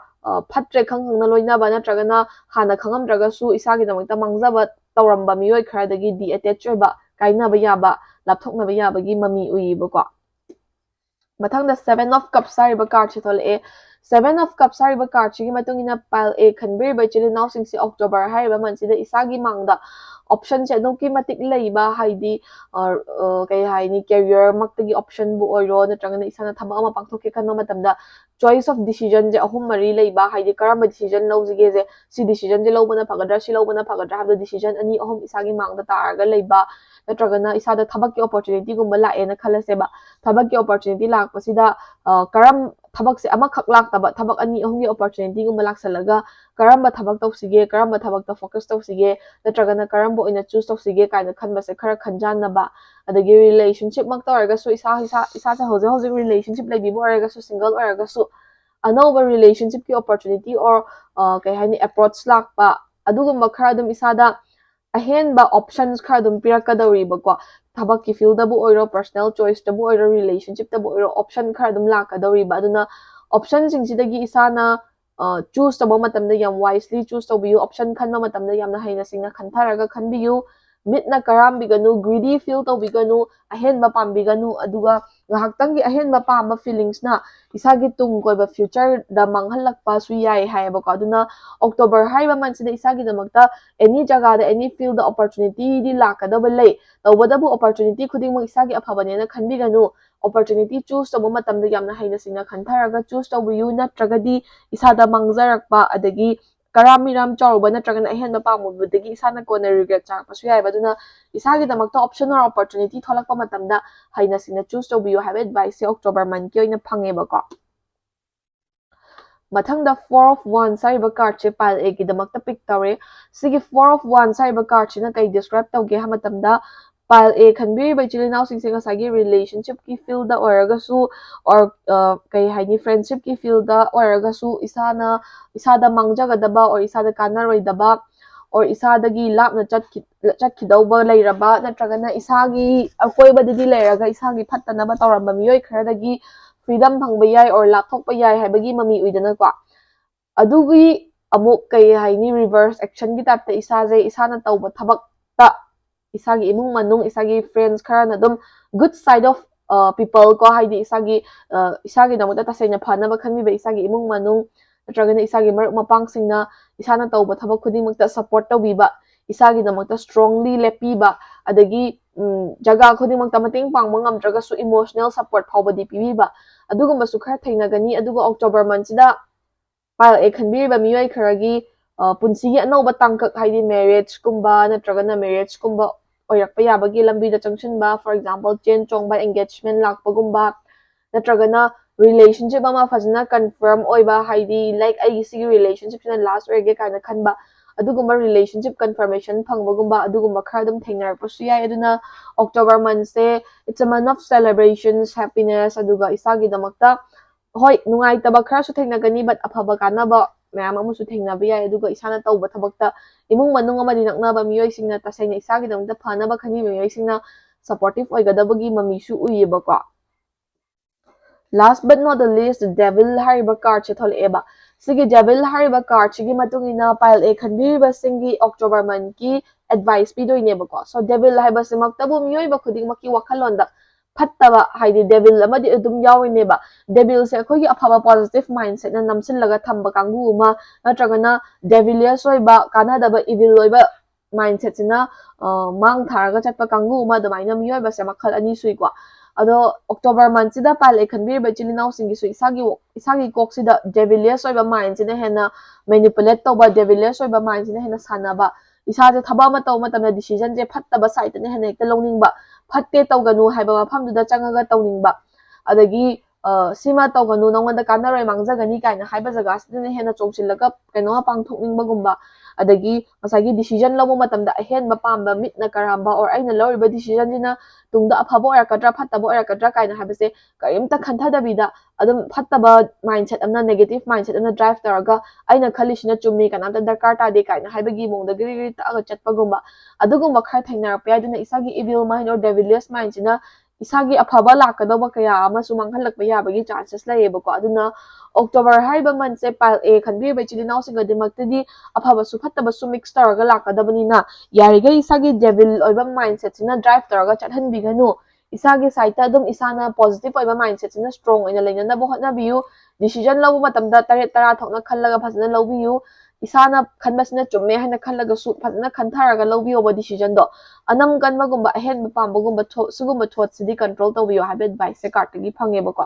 ꯐꯠꯇ꯭ꯔꯦ ꯈꯪ ꯈꯪꯅ ꯂꯣꯏꯅꯕ ꯅꯠꯇ꯭ꯔꯒꯅ ꯍꯥꯟꯅ ꯈꯪꯉꯝꯗ꯭ꯔꯒꯁꯨ ꯏꯁꯥꯒꯤꯗꯃꯛꯇ ꯃꯥꯡꯖꯕ ꯇꯧꯔꯝꯕ ꯃꯤꯑꯣꯏ ꯈꯔꯗꯒꯤ detach ꯑꯣꯏꯕ, ꯀꯥꯏꯅꯕ ꯌꯥꯕ, ꯂꯥꯞꯊꯣꯛꯅꯕ ꯌꯥꯕꯒꯤ ꯃꯃꯤ ꯎꯏꯌꯦꯕꯀꯣ꯫ ꯃꯊꯪꯗ Seven of Cups ꯍꯥꯏꯔꯤꯕ cardꯁꯦ ꯊꯣꯛꯂꯛꯑꯦ꯫ Seven of Cups ꯍꯥꯏꯔꯤꯕ cardꯁꯤꯒꯤ ꯃꯇꯨꯡ ꯏꯟꯅ pile A ꯈꯟꯕꯤꯔꯤꯕ ꯏꯆꯤꯜ ꯏꯅꯥꯎꯁꯤꯡꯁꯦ October ꯍꯥꯏꯔꯤꯕ monthꯁꯤꯗ ꯏꯁꯥꯒꯤ ꯃꯥꯡꯗ optionꯁꯦ ꯑꯗꯨꯛꯀꯤ ꯃꯇꯤꯛ ꯂꯩꯕ, ꯍꯥꯏꯗꯤ ꯀꯩ ꯍꯥꯏꯅꯤ, careerꯃꯛꯇꯒꯤ optionꯕꯨ ꯑꯣꯏꯔꯣ ꯅꯠꯇ꯭ꯔꯒꯅ ꯏꯁꯥꯅ ꯊꯕꯛ ꯑꯃ ꯄꯥꯡꯊꯣꯛꯀꯦ ꯈꯟꯕ ꯃꯇꯝꯗ choice of decisionꯁꯦ ꯑꯍꯨꯝ ꯃꯔꯤ ꯂꯩꯕ, ꯍꯥꯏꯗꯤ ꯀꯔꯝꯕ decision ꯂꯧꯁꯤꯒꯦꯁꯦ, ꯁꯤ decisionꯁꯦ ꯂꯧꯕꯅ ꯐꯒꯗ꯭ꯔꯥ, ꯁꯤ ꯂꯧꯕꯅ ꯐꯒꯗ꯭ꯔꯥ ꯍꯥꯏꯕꯗ decision ꯑꯅꯤ ꯑꯍꯨꯝ ꯏꯁꯥꯒꯤ ꯃꯥꯡꯗ ꯇꯥꯔꯒ ꯂꯩꯕ, ꯅꯠꯇ꯭ꯔꯒꯅ ꯏꯁꯥꯗ ꯊꯕꯛꯀꯤ opportunityꯒꯨꯝꯕ ꯂꯥꯛꯑꯦꯅ ꯈꯜꯂꯁꯦꯕ꯫ ꯊꯕꯛꯀꯤ opportunity ꯂꯥꯛꯄꯁꯤꯗ ꯀꯔꯝ ꯊꯕꯛꯁꯦ ꯑꯃꯈꯛ ꯂꯥꯛꯇꯕ, ꯊꯕꯛ ꯑꯅꯤ ꯑꯍꯨꯝꯒꯤ opportunityꯒꯨꯝꯕ ꯂꯥꯛꯁꯜꯂꯒ ꯀꯔꯝꯕ ꯊꯕꯛ ꯇꯧꯁꯤꯒꯦ, ꯀꯔꯝꯕ ꯊꯕꯛꯇ focus ꯇꯧꯁꯤꯒꯦ, ꯅꯠꯇ꯭ꯔꯒꯅ ꯀꯔꯝꯕ ꯑꯣꯏꯅ choose ꯇꯧꯁꯤꯒꯦ ꯀꯥꯏꯅ ꯈꯟꯕꯁꯦ ꯈꯔ ꯈꯟꯖꯥꯟꯅꯕ꯫ ꯑꯗꯒꯤ relationshipꯃꯛꯇ ꯑꯣꯏꯔꯒꯁꯨ ꯏꯁꯥ ꯏꯁꯥ ꯏꯁꯥꯁꯦ ꯍꯧꯖꯤꯛ ꯍꯧꯖꯤꯛ relationship ꯂꯩꯕꯤꯕ ꯑꯣꯏꯔꯒꯁꯨ, single ꯑꯣꯏꯔꯒꯁꯨ ꯑꯅꯧꯕ relationshipꯀꯤ opportunity or ꯀꯩ ꯍꯥꯏꯅꯤ, approach ꯂꯥꯛꯄ, ꯑꯗꯨꯒꯨꯝꯕ ꯈꯔ ꯑꯗꯨꯝ ꯏꯁꯥꯗ ꯑꯍꯦꯟꯕ options ꯈꯔ ꯑꯗꯨꯝ ꯄꯤꯔꯛꯀꯗꯧꯔꯤꯕꯀꯣ꯫ ꯊꯕꯛꯀꯤ fieldꯇꯕꯨ ꯑꯣꯏꯔꯣ, personal choiceꯇꯕꯨ ꯑꯣꯏꯔꯣ, relationshipꯇꯕꯨ ꯑꯣꯏꯔꯣ, option ꯈꯔ ꯑꯗꯨꯝ ꯂꯥꯛꯀꯗꯧꯔꯤꯕ꯫ ꯑꯗꯨꯅ optionꯁꯤꯡꯁꯤꯗꯒꯤ ꯏꯁꯥꯅ choose ꯇꯧꯕ ꯃꯇꯝꯗ ꯌꯥꯝ wisely choose ꯇꯧꯕꯤꯌꯨ꯫ Option ꯈꯟꯕ ꯃꯇꯝꯗ ꯌꯥꯝꯅ ꯍꯩꯅ ꯁꯤꯡꯅ ꯈꯟꯊꯔꯒ ꯈꯟꯕꯤꯌꯨ꯫ ꯃꯤꯠꯅ ꯀꯔꯥꯝꯕꯤꯒꯅꯨ, greedy feel ꯇꯧꯕꯤꯒꯅꯨ, ꯑꯍꯦꯟꯕ ꯄꯥꯝꯕꯤꯒꯅꯨ꯫ ꯑꯗꯨꯒ ꯉꯥꯏꯍꯥꯛꯇꯪꯒꯤ ꯑꯍꯦꯟꯕ ꯄꯥꯝꯕ feelings ꯅ ꯏꯁꯥꯒꯤ ꯇꯨꯡ ꯀꯣꯏꯕ future ꯗ ꯃꯥꯡꯍꯜꯂꯛꯄꯁꯨ ꯌꯥꯏ ꯍꯥꯏꯌꯦꯕꯀꯣ꯫ ꯑꯗꯨꯅ October ꯍꯥꯏꯔꯤꯕ month ꯁꯤꯗ ꯏꯁꯥꯒꯤꯗꯃꯛꯇ any ꯖꯒꯥꯗ, any field ꯗ opportunity ꯗꯤ ꯂꯥꯛꯀꯗꯕ ꯂꯩ꯫ ꯇꯧꯕꯇꯕꯨ opportunity ꯈꯨꯗꯤꯡꯃꯛ ꯏꯁꯥꯒꯤ ꯑꯐꯕꯅꯦꯅ ꯈꯟꯕꯤꯒꯅꯨ꯫ Opportunity choose ꯇꯧꯕ ꯃꯇꯝꯗ ꯌꯥꯝꯅ ꯍꯩꯅ ꯁꯤꯡꯅ ꯈꯟꯊꯔꯒ choose ꯇꯧꯕꯤꯌꯨ, ꯅꯠꯇ꯭ꯔꯒꯗꯤ ꯏꯁꯥꯗ ꯃꯥꯡꯖꯔꯛꯄ, ꯑꯗꯒꯤ ꯀꯔꯥꯝ ꯃꯤꯔꯥꯝ ꯆꯥꯎꯔꯨꯕ ꯅꯠꯇ꯭ꯔꯒꯅ ꯑꯍꯦꯟꯕ ꯄꯥꯝꯃꯨꯕꯗꯒꯤ ꯏꯁꯥꯅ ꯀꯣꯟꯅ regret ꯆꯥꯔꯛꯄꯁꯨ ꯌꯥꯏꯑꯕ꯫ ꯑꯗꯨꯅ ꯏꯁꯥꯒꯤꯗꯃꯛꯇ option or opportunity ꯊꯣꯛꯂꯛꯄ ꯃꯇꯝꯗ ꯍꯩꯅ ꯁꯤꯡꯅ choose ꯇꯧꯕꯤꯌꯨ ꯍꯥꯏꯕ advice ꯁꯦ October month ꯀꯤ ꯑꯣꯏꯅ ꯐꯪꯉꯦꯕꯀꯣ꯫ ꯃꯊꯪꯗ Four of Wands ꯍꯥꯏꯔꯤꯕ card say pile A ꯒꯤꯗꯃꯛꯇ pick ꯇꯧꯔꯦ꯫ ꯁꯤꯒꯤ Four of Wands ꯍꯥꯏꯔꯤꯕ card ꯁꯤꯅ ꯀꯩ describe ꯇꯧꯒꯦ ꯍꯥꯏꯕ ꯃꯇꯝꯗ, pile A ꯈꯟꯕꯤꯔꯤꯕ ꯏꯆꯤꯜ ꯏꯅꯥꯎꯁꯤꯡꯁꯦ ꯉꯁꯥꯏꯒꯤ relationship ꯀꯤ field ꯗ ꯑꯣꯏꯔꯒꯁꯨ, or, ꯑ, ꯀꯩ ꯍꯥꯏꯅꯤ, friendship ꯀꯤ field ꯗ ꯑꯣꯏꯔꯒꯁꯨ ꯏꯁꯥꯅ, ꯏꯁꯥꯗ ꯃꯥꯡꯖꯒꯗꯕ or ꯏꯁꯥꯗ ꯀꯥꯟꯅꯔꯣꯏꯗꯕ or ꯏꯁꯥꯗꯒꯤ ꯂꯥꯞꯅ ꯆꯠꯈꯤ-, ꯆꯠꯈꯤꯗꯧꯕ ꯂꯩꯔꯕ, ꯅꯠꯇ꯭ꯔꯒꯅ ꯏꯁꯥꯒꯤ ꯑꯀꯣꯏꯕꯗꯗꯤ ꯂꯩꯔꯒ ꯏꯁꯥꯒꯤ ꯐꯠꯇꯅꯕ ꯇꯧꯔꯝꯕ ꯃꯤꯑꯣꯏ ꯈꯔꯗꯒꯤ freedom ꯐꯪꯕ ꯌꯥꯏ or ꯂꯥꯞꯊꯣꯛꯄ ꯌꯥꯏ ꯍꯥꯏꯕꯒꯤ ꯃꯃꯤ ꯎꯏꯗꯅꯀꯣ꯫ ꯑꯗꯨꯒꯤ ꯑꯃꯨꯛ ꯀꯩ ꯍꯥꯏꯅꯤ, reverse action ꯒꯤ type ꯇ ꯏꯁꯥꯁꯦ ꯏꯁꯥꯅ ꯇꯧꯕ ꯊꯕꯛꯇ ꯏꯁꯥꯒꯤ ꯏꯃꯨꯡ ꯃꯅꯨꯡ, ꯏꯁꯥꯒꯤ friends ꯈꯔꯅ ꯑꯗꯨꯝ good side of, ꯑ, people ꯀꯣ, ꯍꯥꯏꯗꯤ ꯏꯁꯥꯒꯤ, ꯑ, ꯏꯁꯥꯒꯤꯗꯃꯛꯇ ꯇꯁꯦꯡꯅ ꯐꯅꯕ ꯈꯟꯕꯤꯕ ꯏꯁꯥꯒꯤ ꯏꯃꯨꯡ ꯃꯅꯨꯡ ꯅꯠꯇ꯭ꯔꯒꯅ ꯏꯁꯥꯒꯤ ꯃꯔꯨꯞ ꯃꯄꯥꯡꯁꯤꯡꯅ ꯏꯁꯥꯅ ꯇꯧꯕ ꯊꯕꯛ ꯈꯨꯗꯤꯡꯃꯛꯇ support ꯇꯧꯕꯤꯕ, ꯏꯁꯥꯒꯤꯗꯃꯛꯇ strongly ꯂꯦꯞꯄꯤꯕ, ꯑꯗꯒꯤ, ꯎꯝ, ꯖꯒꯥ ꯈꯨꯗꯤꯡꯃꯛꯇ ꯃꯇꯦꯡ ꯄꯥꯡꯕ ꯉꯝꯗ꯭ꯔꯒꯁꯨ emotional support ꯐꯥꯎꯕꯗꯤ ꯄꯤꯕꯤꯕ, ꯑꯗꯨꯒꯨꯝꯕꯁꯨ ꯈꯔ ꯊꯦꯡꯅꯒꯅꯤ꯫ ꯑꯗꯨꯒ October month ꯁꯤꯗ pile A ꯈꯟꯕꯤꯔꯤꯕ ꯃꯤꯑꯣꯏ ꯈꯔꯒꯤ, ꯑ, ꯄꯨꯟꯁꯤꯒꯤ ꯑꯅꯧꯕ ꯇꯥꯡꯀꯛ, ꯍꯥꯏꯗꯤ marriage ꯀꯨꯝꯕ ꯅꯠꯇ꯭ꯔꯒꯅ marriage ꯀꯨꯝꯕ ꯑꯣꯏꯔꯛꯄ ꯌꯥꯕꯒꯤ ꯂꯝꯕꯤꯗ ꯆꯪꯁꯤꯟꯕ, for example, ꯆꯦꯟ ꯆꯣꯡꯕ, engagement ꯂꯥꯛꯄꯒꯨꯝꯕ, ꯅꯠꯇ꯭ꯔꯒꯅ relationship ꯑꯃ ꯐꯖꯅ confirm ꯑꯣꯏꯕ, ꯍꯥꯏꯗꯤ, like, ꯑꯩꯒꯤ ꯁꯤꯒꯤ relationship ꯁꯤꯅ last ꯑꯣꯏꯔꯒꯦ ꯀꯥꯏꯅ ꯈꯟꯕ, ꯑꯗꯨꯒꯨꯝꯕ relationship confirmation ꯐꯪꯕꯒꯨꯝꯕ, ꯑꯗꯨꯒꯨꯝꯕ ꯈꯔ ꯑꯗꯨꯝ ꯊꯦꯡꯅꯔꯛꯄꯁꯨ ꯌꯥꯏ꯫ ꯑꯗꯨꯅ October month say, it's a month of celebrations, happiness, ꯑꯗꯨꯒ ꯏꯁꯥꯒꯤꯗꯃꯛꯇ, ꯍꯣꯏ, ꯅꯨꯡꯉꯥꯏꯇꯕ ꯈꯔꯁꯨ ꯊꯦꯡꯅꯒꯅꯤ, but ꯑꯐꯕ ꯀꯥꯟꯅꯕ ꯃꯌꯥꯝ ꯑꯃꯁꯨ ꯊꯦꯡꯅꯕ ꯌꯥꯏ꯫ ꯑꯗꯨꯒ ꯏꯁꯥꯅ ꯇꯧꯕ ꯊꯕꯛꯇ ꯏꯃꯨꯡ ꯃꯅꯨꯡ ꯑꯃꯗꯤ ꯅꯛꯅꯕ ꯃꯤꯑꯣꯏꯁꯤꯡꯅ, ꯇꯁꯦꯡꯅ ꯏꯁꯥꯒꯤꯗꯃꯛꯇ ꯐꯅꯕ ꯈꯟꯕꯤꯕ ꯃꯤꯑꯣꯏꯁꯤꯡꯅ supportive ꯑꯣꯏꯒꯗꯕꯒꯤ ꯃꯃꯤꯁꯨ ꯎꯏꯌꯦꯕꯀꯣ꯫ Last but not the least, Devil ꯍꯥꯏꯔꯤꯕ card ꯁꯦ ꯊꯣꯛꯂꯛꯑꯦꯕ꯫ ꯁꯤꯒꯤ Devil ꯍꯥꯏꯔꯤꯕ card ꯁꯤꯒꯤ ꯃꯇꯨꯡ ꯏꯟꯅ pile A ꯈꯟꯕꯤꯔꯤꯕꯁꯤꯡꯒꯤ October month ꯀꯤ advice ꯄꯤꯗꯣꯏꯅꯦꯕꯀꯣ꯫ So Devil ꯍꯥꯏꯕꯁꯤꯃꯛꯇꯕꯨ ꯃꯤꯑꯣꯏꯕ ꯈꯨꯗꯤꯡꯃꯛꯀꯤ ꯋꯥꯈꯜꯂꯣꯟꯗ ꯐꯠꯇꯕ, ꯍꯥꯏꯗꯤ devil ꯑꯃꯗꯤ ꯑꯗꯨꯝ ꯌꯥꯎꯔꯤꯅꯦꯕ꯫ Devil ꯁꯦ ꯑꯩꯈꯣꯏꯒꯤ ꯑꯐꯕ positive mindset ꯅ ꯅꯝꯁꯤꯜꯂꯒ ꯊꯝꯕ ꯀꯥꯡꯕꯨ ꯑꯃ, ꯅꯠꯇ꯭ꯔꯒꯅ devilish ꯑꯣꯏꯕ, ꯀꯥꯟꯅꯗꯕ, evil ꯑꯣꯏꯕ mindset ꯁꯤꯅ, ꯑ, ꯃꯥꯡ ꯊꯥꯔꯒ ꯆꯠꯄ ꯀꯥꯡꯕꯨ ꯑꯃ, ꯑꯗꯨꯃꯥꯏꯅ ꯃꯤꯑꯣꯏꯕꯁꯦ ꯃꯈꯜ ꯑꯅꯤ ꯁꯨꯏꯀꯣ꯫ ꯑꯗꯣ October month ꯁꯤꯗ pile A ꯈꯟꯕꯤꯔꯤꯕ ꯏꯆꯤꯜ ꯏꯅꯥꯎꯁꯤꯡꯒꯤꯁꯨ ꯏꯁꯥꯒꯤ ꯋꯥ-, ꯏꯁꯥꯒꯤ ꯀꯣꯛꯁꯤꯗ devilish ꯑꯣꯏꯕ mind ꯁꯤꯅ ꯍꯦꯟꯅ manipulate ꯇꯧꯕ, devilish ꯑꯣꯏꯕ mind ꯁꯤꯅ ꯍꯦꯟꯅ ꯁꯥꯟꯅꯕ, ꯏꯁꯥꯁꯦ ꯊꯕꯛ ꯑꯃ ꯇꯧꯕ ꯃꯇꯝꯗ decision ꯁꯦ ꯐꯠꯇꯕ side ꯇꯅ ꯍꯦꯟꯅ ꯍꯦꯛꯇ ꯂꯧꯅꯤꯡꯕ, ꯐꯠꯇꯦ ꯇꯧꯒꯅꯨ ꯍꯥꯏꯕ ꯃꯐꯝꯗꯨꯗ ꯆꯪꯉꯒ ꯇꯧꯅꯤꯡꯕ, ꯑꯗꯒꯤ, ꯑ, "ꯁꯤꯃ ꯇꯧꯒꯅꯨ, ꯅꯉꯣꯟꯗ ꯀꯥꯟꯅꯔꯣꯏ, ꯃꯥꯡꯖꯒꯅꯤ" ꯀꯥꯏꯅ ꯍꯥꯏꯕ ꯖꯒꯥꯁꯤꯗꯅ ꯍꯦꯟꯅ ꯆꯣꯡꯁꯤꯜꯂꯒ ꯀꯩꯅꯣꯝꯃ ꯄꯥꯡꯊꯣꯛꯅꯤꯡꯕꯒꯨꯝꯕ, ꯑꯗꯒꯤ ꯉꯁꯥꯏꯒꯤ decision ꯂꯧꯕ ꯃꯇꯝꯗ ꯑꯍꯦꯟꯕ ꯄꯥꯝꯕ, ꯃꯤꯠꯅ ꯀꯔꯥꯝꯕ, or ꯑꯩꯅ ꯂꯧꯔꯤꯕ decision ꯁꯤꯅ ꯇꯨꯡꯗ ꯑꯐꯕ ꯑꯣꯏꯔꯛꯀꯗ꯭ꯔꯥ ꯐꯠꯇꯕ ꯑꯣꯏꯔꯛꯀꯗ꯭ꯔꯥ ꯀꯥꯏꯅ ꯍꯥꯏꯕꯁꯦ ꯀꯔꯤꯝꯇ ꯈꯟꯊꯗꯕꯤꯗ ꯑꯗꯨꯝ ꯐꯠꯇꯕ mindset ꯑꯃꯅ, negative mindset ꯑꯃꯅ drive ꯇꯧꯔꯒ "ꯑꯩꯅ ꯈꯜꯂꯤꯁꯤꯅ ꯆꯨꯝꯃꯤ, ꯀꯅꯥꯝꯇ ꯗꯔꯀꯥꯔ ꯇꯥꯗꯦ" ꯀꯥꯏꯅ ꯍꯥꯏꯕꯒꯤ ꯃꯑꯣꯡꯗ ꯒꯤꯔꯤ ꯒꯤꯔꯤ ꯇꯛꯑꯒ ꯆꯠꯄꯒꯨꯝꯕ, ꯑꯗꯨꯒꯨꯝꯕ ꯈꯔ ꯊꯦꯡꯅꯔꯛꯄ ꯌꯥꯏ꯫ ꯑꯗꯨꯅ ꯏꯁꯥꯒꯤ evil mind or devilish mind ꯁꯤꯅ ꯏꯁꯥꯒꯤ ꯑꯐꯕ ꯂꯥꯛꯀꯗꯧꯕ ꯀꯌꯥ ꯑꯃꯁꯨ ꯃꯥꯡꯍꯜꯂꯛꯄ ꯌꯥꯕꯒꯤ chances ꯂꯩꯌꯦꯕꯀꯣ꯫ ꯑꯗꯨꯅ October ꯍꯥꯏꯔꯤꯕ month ꯁꯦ pile A ꯈꯟꯕꯤꯔꯤꯕ ꯏꯆꯤꯜ ꯏꯅꯥꯎꯁꯤꯡꯒꯤꯗꯃꯛꯇꯗꯤ ꯑꯐꯕꯁꯨ ꯐꯠꯇꯕꯁꯨ mix ꯇꯧꯔꯒ ꯂꯥꯛꯀꯗꯕꯅꯤꯅ, ꯌꯥꯔꯤꯈꯩ ꯏꯁꯥꯒꯤ devil ꯑꯣꯏꯕ mindset ꯁꯤꯅ drive ꯇꯧꯔꯒ ꯆꯠꯍꯟꯕꯤꯒꯅꯨ꯫ ꯏꯁꯥꯒꯤ side ꯇ ꯑꯗꯨꯝ ꯏꯁꯥꯅ positive ꯑꯣꯏꯕ mindset ꯁꯤꯅ strong ꯑꯣꯏꯅ ꯂꯩꯅꯅꯕ ꯍꯣꯠꯅꯕꯤꯌꯨ꯫ Decision ꯂꯧꯕ ꯃꯇꯝꯗ ꯇꯔꯦꯠ ꯇꯔꯥ ꯊꯣꯛꯅ ꯈꯜꯂꯒ ꯐꯖꯅ ꯂꯧꯕꯤꯌꯨ꯫ ꯏꯁꯥꯅ ꯈꯟꯕꯁꯤꯅ ꯆꯨꯝꯃꯦ ꯍꯥꯏꯅ ꯈꯜꯂꯒꯁꯨ ꯐꯖꯅ ꯈꯟꯊꯔꯒ ꯂꯧꯕꯤꯌꯣꯕ decision ꯗꯣ꯫ ꯑꯅꯝ ꯀꯟꯕꯒꯨꯝꯕ, ꯑꯍꯦꯟꯕ ꯄꯥꯝꯕꯒꯨꯝꯕ ꯊꯣ-, ꯁꯤꯒꯨꯝꯕ thought ꯁꯤꯗꯤ control ꯇꯧꯕꯤꯌꯣ ꯍꯥꯏꯕ advice ꯁꯦ card ꯇꯒꯤ ꯐꯪꯉꯦꯕꯀꯣ꯫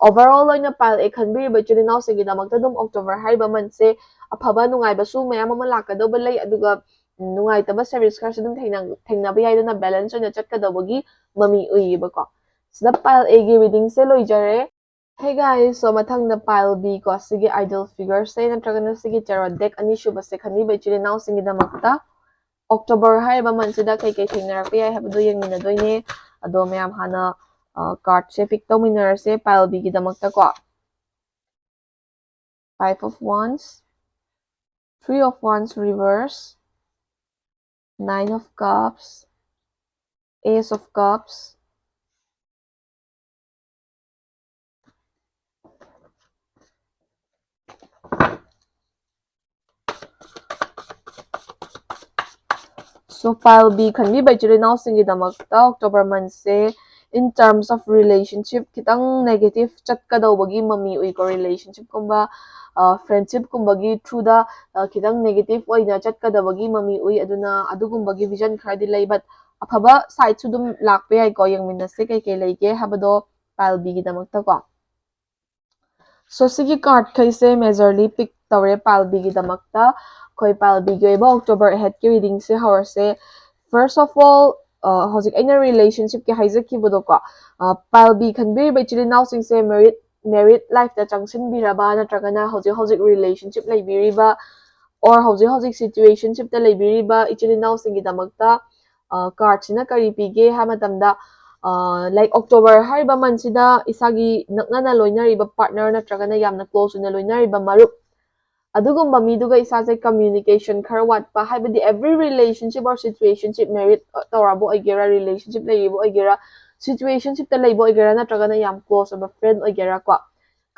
Overall ꯑꯣꯏꯅ pile A ꯈꯟꯕꯤꯔꯤꯕ ꯏꯆꯤꯜ ꯏꯅꯥꯎꯁꯤꯡꯒꯤꯗꯃꯛꯇ ꯑꯗꯨꯝ October ꯍꯥꯏꯔꯤꯕ month ꯁꯦ ꯑꯐꯕ ꯅꯨꯡꯉꯥꯏꯕꯁꯨ ꯃꯌꯥꯝ ꯑꯃ ꯂꯥꯛꯀꯗꯧꯕ ꯂꯩ, ꯑꯗꯨꯒ, ꯎꯝ, ꯅꯨꯡꯉꯥꯏꯇꯕ series ꯈꯔꯁꯨ ꯑꯗꯨꯝ ꯊꯦꯡꯅ-, ꯊꯦꯡꯅꯕ ꯌꯥꯏ꯫ ꯑꯗꯨꯅ balance ꯑꯣꯏꯅ ꯆꯠꯀꯗꯧꯕꯒꯤ ꯃꯃꯤ ꯎꯏꯌꯦꯕꯀꯣ꯫ ꯁꯤꯗ pile A ꯒꯤ reading ꯁꯦ ꯂꯣꯏꯖꯔꯦ꯫ Hey guys, so ꯃꯊꯪꯗ pile B ꯀꯣ, ꯁꯤꯒꯤ idol figure ꯁꯦ ꯅꯠꯇ꯭ꯔꯒꯅ ꯁꯤꯒꯤ tarot deck ꯑꯅꯤꯁꯨꯕꯁꯦ ꯈꯟꯕꯤꯕ ꯏꯆꯤꯜ ꯏꯅꯥꯎꯁꯤꯡꯒꯤꯗꯃꯛꯇ October ꯍꯥꯏꯔꯤꯕ month ꯁꯤꯗ ꯀꯩꯀꯩ ꯊꯦꯡꯅꯔꯛꯄ ꯌꯥꯏ ꯍꯥꯏꯕꯗꯨ ꯌꯦꯡꯃꯤꯟꯅꯗꯣꯏꯅꯦ꯫ ꯑꯗꯣ ꯃꯌꯥꯝ ꯍꯥꯟꯅ, ꯑ, card ꯁꯦ pick ꯇꯧꯃꯤꯟꯅꯔꯁꯦ pile B ꯒꯤꯗꯃꯛꯇ ꯀꯣ꯫ Five of Wands, Three of Wands reverse, Nine of Cups, Ace of Cups, So pile B ꯈꯟꯕꯤꯕ ꯏꯆꯤꯜ ꯏꯅꯥꯎꯁꯤꯡꯒꯤꯗꯃꯛꯇ October monthꯁꯦ in terms of relationship ꯈꯤꯇꯪ negative ꯆꯠꯀꯗꯧꯕꯒꯤ ꯃꯃꯤ ꯎꯏꯀꯣ꯫ Relationshipꯀꯨꯝꯕ friendshipꯀꯨꯝꯕꯒꯤ throughꯗ ꯈꯤꯇꯪ negative ꯑꯣꯏꯅ ꯆꯠꯀꯗꯕꯒꯤ ꯃꯃꯤ ꯎꯏ꯫ ꯑꯗꯨꯅ ꯑꯗꯨꯒꯨꯝꯕꯒꯤ vision ꯈꯔꯗꯤ ꯂꯩ, but ꯑꯐꯕ sideꯁꯨ ꯑꯗꯨꯝ ꯂꯥꯛꯄ ꯌꯥꯏꯀꯣ꯫ ꯌꯦꯡꯃꯤꯟꯅꯁꯦ ꯀꯩꯀꯩ ꯂꯩꯒꯦ ꯍꯥꯏꯕꯗꯣ pile Bꯒꯤꯗꯃꯛꯇꯀꯣ꯫ So ꯁꯤꯒꯤ cardꯈꯩꯁꯦ majorly pick ꯇꯧꯔꯦ pile Bꯒꯤꯗꯃꯛꯇ꯫ ꯑꯩꯈꯣꯏ pile Bꯒꯤ ꯑꯣꯏꯕ October aheadꯀꯤ readingꯁꯦ ꯍꯧꯔꯁꯦ꯫ First of all, ꯍꯧꯖꯤꯛ ꯑꯩꯅ relationshipꯀꯤ ꯍꯥꯏꯖꯈꯤꯕꯗꯣꯀꯣ, pile B ꯈꯟꯕꯤꯔꯤꯕ ꯏꯆꯤꯜ ꯏꯅꯥꯎꯁꯤꯡꯁꯦ married married lifeꯇ ꯆꯪꯁꯤꯟꯕꯤꯔꯕ ꯅꯠꯇ꯭ꯔꯒꯅ ꯍꯧꯖꯤꯛ ꯍꯧꯖꯤꯛ relationship ꯂꯩꯕꯤꯔꯤꯕ or ꯍꯧꯖꯤꯛ ꯍꯧꯖꯤꯛ situationshipꯇ ꯂꯩꯕꯤꯔꯤꯕ ꯏꯆꯤꯜ ꯏꯅꯥꯎꯁꯤꯡꯒꯤꯗꯃꯛꯇ cardꯁꯤꯅ ꯀꯔꯤ ꯄꯤꯒꯦ ꯍꯥꯏꯕ ꯃꯇꯝꯗ, like October ꯍꯥꯏꯔꯤꯕ monthꯁꯤꯗ ꯏꯁꯥꯒꯤ ꯅꯛꯅꯅ ꯂꯣꯏꯅꯔꯤꯕ partner ꯅꯠꯇ꯭ꯔꯒꯅ ꯌꯥꯝꯅ close ꯑꯣꯏꯅ ꯂꯣꯏꯅꯔꯤꯕ ꯃꯔꯨꯞ, ꯑꯗꯨꯒꯨꯝꯕ ꯃꯤꯗꯨꯒ ꯏꯁꯥꯁꯦ communication ꯈꯔ ꯋꯥꯠꯄ, ꯍꯥꯏꯕꯗꯤ every relationship or situationship, married ꯇꯧꯔꯕ ꯑꯣꯏꯒꯦꯔꯥ, relationship ꯂꯩꯔꯤꯕ ꯑꯣꯏꯒꯦꯔꯥ, situationshipꯇ ꯂꯩꯕ ꯑꯣꯏꯒꯦꯔꯥ, ꯅꯠꯇ꯭ꯔꯒꯅ ꯌꯥꯝ close ꯑꯣꯏꯕ friend ꯑꯣꯏꯒꯦꯔꯥ ꯀꯣ,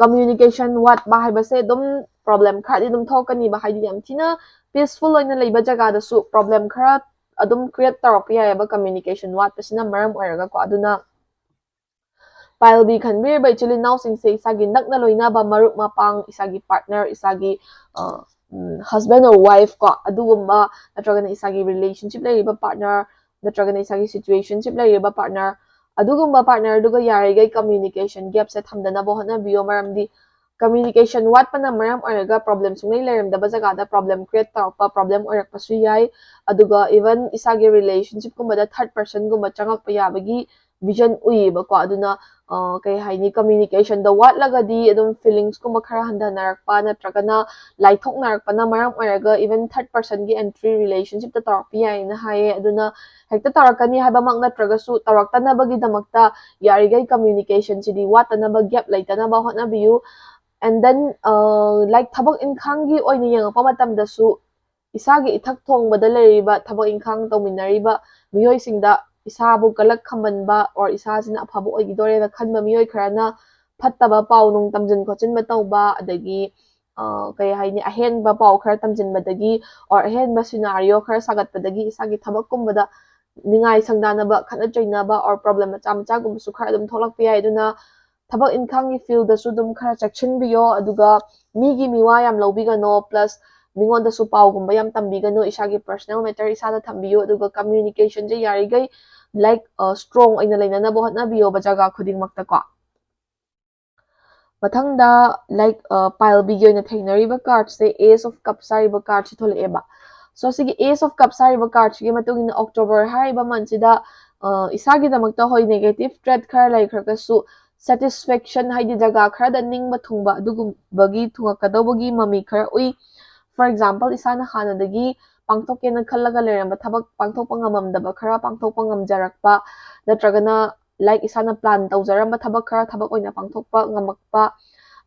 communication ꯋꯥꯠꯄ ꯍꯥꯏꯕꯁꯦ ꯑꯗꯨꯝ problem ꯈꯔꯗꯤ ꯑꯗꯨꯝ ꯊꯣꯛꯀꯅꯤꯕ꯫ ꯍꯥꯏꯗꯤ ꯌꯥꯝ ꯊꯤꯅ peaceful ꯑꯣꯏꯅ ꯂꯩꯕ ꯖꯒꯥꯗꯁꯨ problem ꯈꯔ ꯑꯗꯨꯝ create ꯇꯧꯔꯛꯄ ꯌꯥꯏꯑꯕ, communication ꯋꯥꯠꯄꯁꯤꯅ ꯃꯔꯝ ꯑꯣꯏꯔꯒꯀꯣ꯫ ꯑꯗꯨꯅ pile B ꯈꯟꯕꯤꯔꯤꯕ ꯏꯆꯤꯜ ꯏꯅꯥꯎꯁꯤꯡꯁꯦ ꯏꯁꯥꯒꯤ ꯅꯛꯅ ꯂꯣꯏꯅꯕ ꯃꯔꯨꯞ ꯃꯄꯥꯡ, ꯏꯁꯥꯒꯤ partner, ꯏꯁꯥꯒꯤ husband or wife ꯀꯣ, ꯑꯗꯨꯒꯨꯝꯕ ꯅꯠꯇ꯭ꯔꯒꯅ ꯏꯁꯥꯒꯤ relationship ꯂꯩꯔꯤꯕ partner ꯅꯠꯇ꯭ꯔꯒꯅ ꯏꯁꯥꯒꯤ situationship ꯂꯩꯔꯤꯕ partner, ꯑꯗꯨꯒꯨꯝꯕ partnerꯗꯨꯒ ꯌꯥꯔꯤꯈꯩ communication gapꯁꯦ ꯊꯝꯗꯅꯕ ꯍꯣꯠꯅꯕꯤꯌꯣ꯫ ꯃꯔꯝꯗꯤ communication ꯋꯥꯠꯄꯅ ꯃꯔꯝ ꯑꯣꯏꯔꯒ problem ꯁꯨꯡꯂꯩ ꯂꯩꯔꯝꯗꯕ ꯖꯒꯥꯗ problem create ꯇꯧꯔꯛꯄ, problem ꯑꯣꯏꯔꯛꯄꯁꯨ ꯌꯥꯏ꯫ ꯑꯗꯨꯒ even ꯏꯁꯥꯒꯤ relationshipꯀꯨꯝꯕꯗ third personꯒꯨꯝꯕ ꯆꯪꯉꯛꯄ ꯌꯥꯕꯒꯤ vision ꯎꯏꯌꯦꯕꯀꯣ꯫ ꯑꯗꯨꯅ ꯀꯩ ꯍꯥꯏꯅꯤ, communicationꯗ ꯋꯥꯠꯂꯒꯗꯤ ꯑꯗꯨꯝ feelingsꯀꯨꯝꯕ ꯈꯔ ꯍꯟꯊꯅꯔꯛꯄ ꯅꯠꯇ꯭ꯔꯒꯅ ꯂꯥꯏꯊꯣꯛꯅꯔꯛꯄꯅ ꯃꯔꯝ ꯑꯣꯏꯔꯒ even third personꯒꯤ entry relationshipꯇ ꯇꯧꯔꯛꯄ ꯌꯥꯏꯌꯦꯅ ꯍꯥꯏꯌꯦ꯫ ꯑꯗꯨꯅ ꯍꯦꯛꯇ ꯇꯧꯔꯛꯀꯅꯤ ꯍꯥꯏꯕꯃꯛ ꯅꯠꯇ꯭ꯔꯒꯁꯨ ꯇꯧꯔꯛꯇꯅꯕꯒꯤꯗꯃꯛꯇ ꯌꯥꯔꯤꯈꯩ communicationꯁꯤꯗꯤ ꯋꯥꯠꯇꯅꯕ, gap ꯂꯩꯇꯅꯕ ꯍꯣꯠꯅꯕꯤꯌꯨ꯫ And then like ꯊꯕꯛ ꯏꯪꯈꯥꯡꯒꯤ ꯑꯣꯏꯅ ꯌꯦꯡꯉꯛꯄ ꯃꯇꯝꯗꯁꯨ ꯏꯁꯥꯒꯤ ꯏꯊꯛ ꯊꯣꯡꯕꯗ ꯂꯩꯔꯤꯕ ꯊꯕꯛ ꯏꯪꯈꯥꯡ ꯇꯧꯃꯤꯟꯅꯔꯤꯕ ꯃꯤꯑꯣꯏꯁꯤꯡꯗ ꯏꯁꯥꯕꯨ ꯀꯂꯛ ꯈꯝꯕꯟꯕ or ꯏꯁꯥꯁꯤꯅ ꯑꯐꯕ ꯑꯣꯏꯈꯤꯗꯣꯔꯦꯅ ꯈꯟꯕ ꯃꯤꯑꯣꯏ ꯈꯔꯅ ꯐꯠꯇꯕ ꯄꯥꯎ ꯅꯨꯡ ꯇꯝꯁꯤꯟ ꯈꯣꯠꯆꯤꯟꯕ ꯇꯧꯕ, ꯑꯗꯒꯤ ꯀꯩ ꯍꯥꯏꯅꯤ, ꯑꯍꯦꯟꯕ ꯄꯥꯎ ꯈꯔ ꯇꯝꯁꯤꯟꯕꯗꯒꯤ or ꯑꯍꯦꯟꯕ scenario ꯈꯔ ꯁꯥꯒꯠꯄꯗꯒꯤ ꯏꯁꯥꯒꯤ ꯊꯕꯛꯀꯨꯝꯕꯗ ꯅꯤꯡꯉꯥꯏ ꯁꯪꯗꯥꯅꯕ, ꯈꯠꯅ ꯆꯩꯅꯕ or problem ꯃꯆꯥ ꯃꯆꯥꯒꯨꯝꯕꯁꯨ ꯈꯔ ꯑꯗꯨꯝ ꯊꯣꯛꯂꯛꯄ ꯌꯥꯏ꯫ ꯑꯗꯨꯅ ꯊꯕꯛ ꯏꯪꯈꯥꯡꯒꯤ field ꯗꯁꯨ ꯑꯗꯨꯝ ꯈꯔ ꯆꯦꯛꯁꯤꯟꯕꯤꯌꯣ꯫ ꯑꯗꯨꯒ ꯃꯤꯒꯤ ꯃꯤꯋꯥ ꯌꯥꯝ ꯂꯧꯕꯤꯒꯅꯣ, plus ꯃꯤꯉꯣꯟꯗꯁꯨ ꯄꯥꯎꯒꯨꯝꯕ ꯌꯥꯝ ꯇꯝꯕꯤꯒꯅꯨ꯫ ꯏꯁꯥꯒꯤ personal matter ꯏꯁꯥꯗ ꯊꯝꯕꯤꯌꯨ꯫ ꯑꯗꯨꯒ communication ꯁꯦ ꯌꯥꯔꯤꯈꯩ, like, strong ꯑꯣꯏꯅ ꯂꯩꯅꯅꯕ ꯍꯣꯠꯅꯕꯤꯌꯣꯕ ꯖꯒꯥ ꯈꯨꯗꯤꯡꯃꯛꯇꯀꯣ꯫ ꯃꯊꯪꯗ, like, ꯄꯥꯏꯜꯕꯤꯒꯤ ꯑꯣꯏꯅ ꯊꯦꯡꯅꯔꯤꯕ card say Ace of Cups ꯍꯥꯏꯔꯤꯕ card ꯁꯤ ꯊꯣꯛꯂꯛꯑꯦꯕ꯫ So ꯁꯤꯒꯤ Ace of Cups ꯍꯥꯏꯔꯤꯕ card ꯁꯤꯒꯤ ꯃꯇꯨꯡ ꯏꯟꯅ October ꯍꯥꯏꯔꯤꯕ month ꯁꯤꯗ, ꯑ, ꯏꯁꯥꯒꯤꯗꯃꯛꯇ ꯍꯣꯏ negative trait ꯈꯔ ꯂꯩꯈ꯭ꯔꯒꯁꯨ, satisfaction ꯍꯥꯏꯗꯤ ꯖꯒꯥ ꯈꯔꯗ ꯅꯤꯡꯕ ꯊꯨꯡꯕ ꯑꯗꯨꯒꯨꯝꯕꯒꯤ ꯊꯨꯡꯉꯛꯀꯗꯧꯕꯒꯤ ꯃꯃꯤ ꯈꯔ ꯎꯏ꯫ For example, ꯏꯁꯥꯅ ꯍꯥꯟꯅꯗꯒꯤ ꯄꯥꯡꯊꯣꯛꯀꯦꯅ ꯈꯜꯂꯒ ꯂꯩꯔꯝꯕ ꯊꯕꯛ ꯄꯥꯡꯊꯣꯛꯄ ꯉꯝꯃꯝꯗꯕ ꯈꯔ ꯄꯥꯡꯊꯣꯛꯄ ꯉꯝꯖꯔꯛꯄ, ꯅꯠꯇ꯭ꯔꯒꯅ, like, ꯏꯁꯥꯅ plan ꯇꯧꯖꯔꯝꯕ ꯊꯕꯛ ꯈꯔ ꯊꯕꯛ ꯑꯣꯏꯅ ꯄꯥꯡꯊꯣꯛꯄ ꯉꯝꯃꯛꯄ,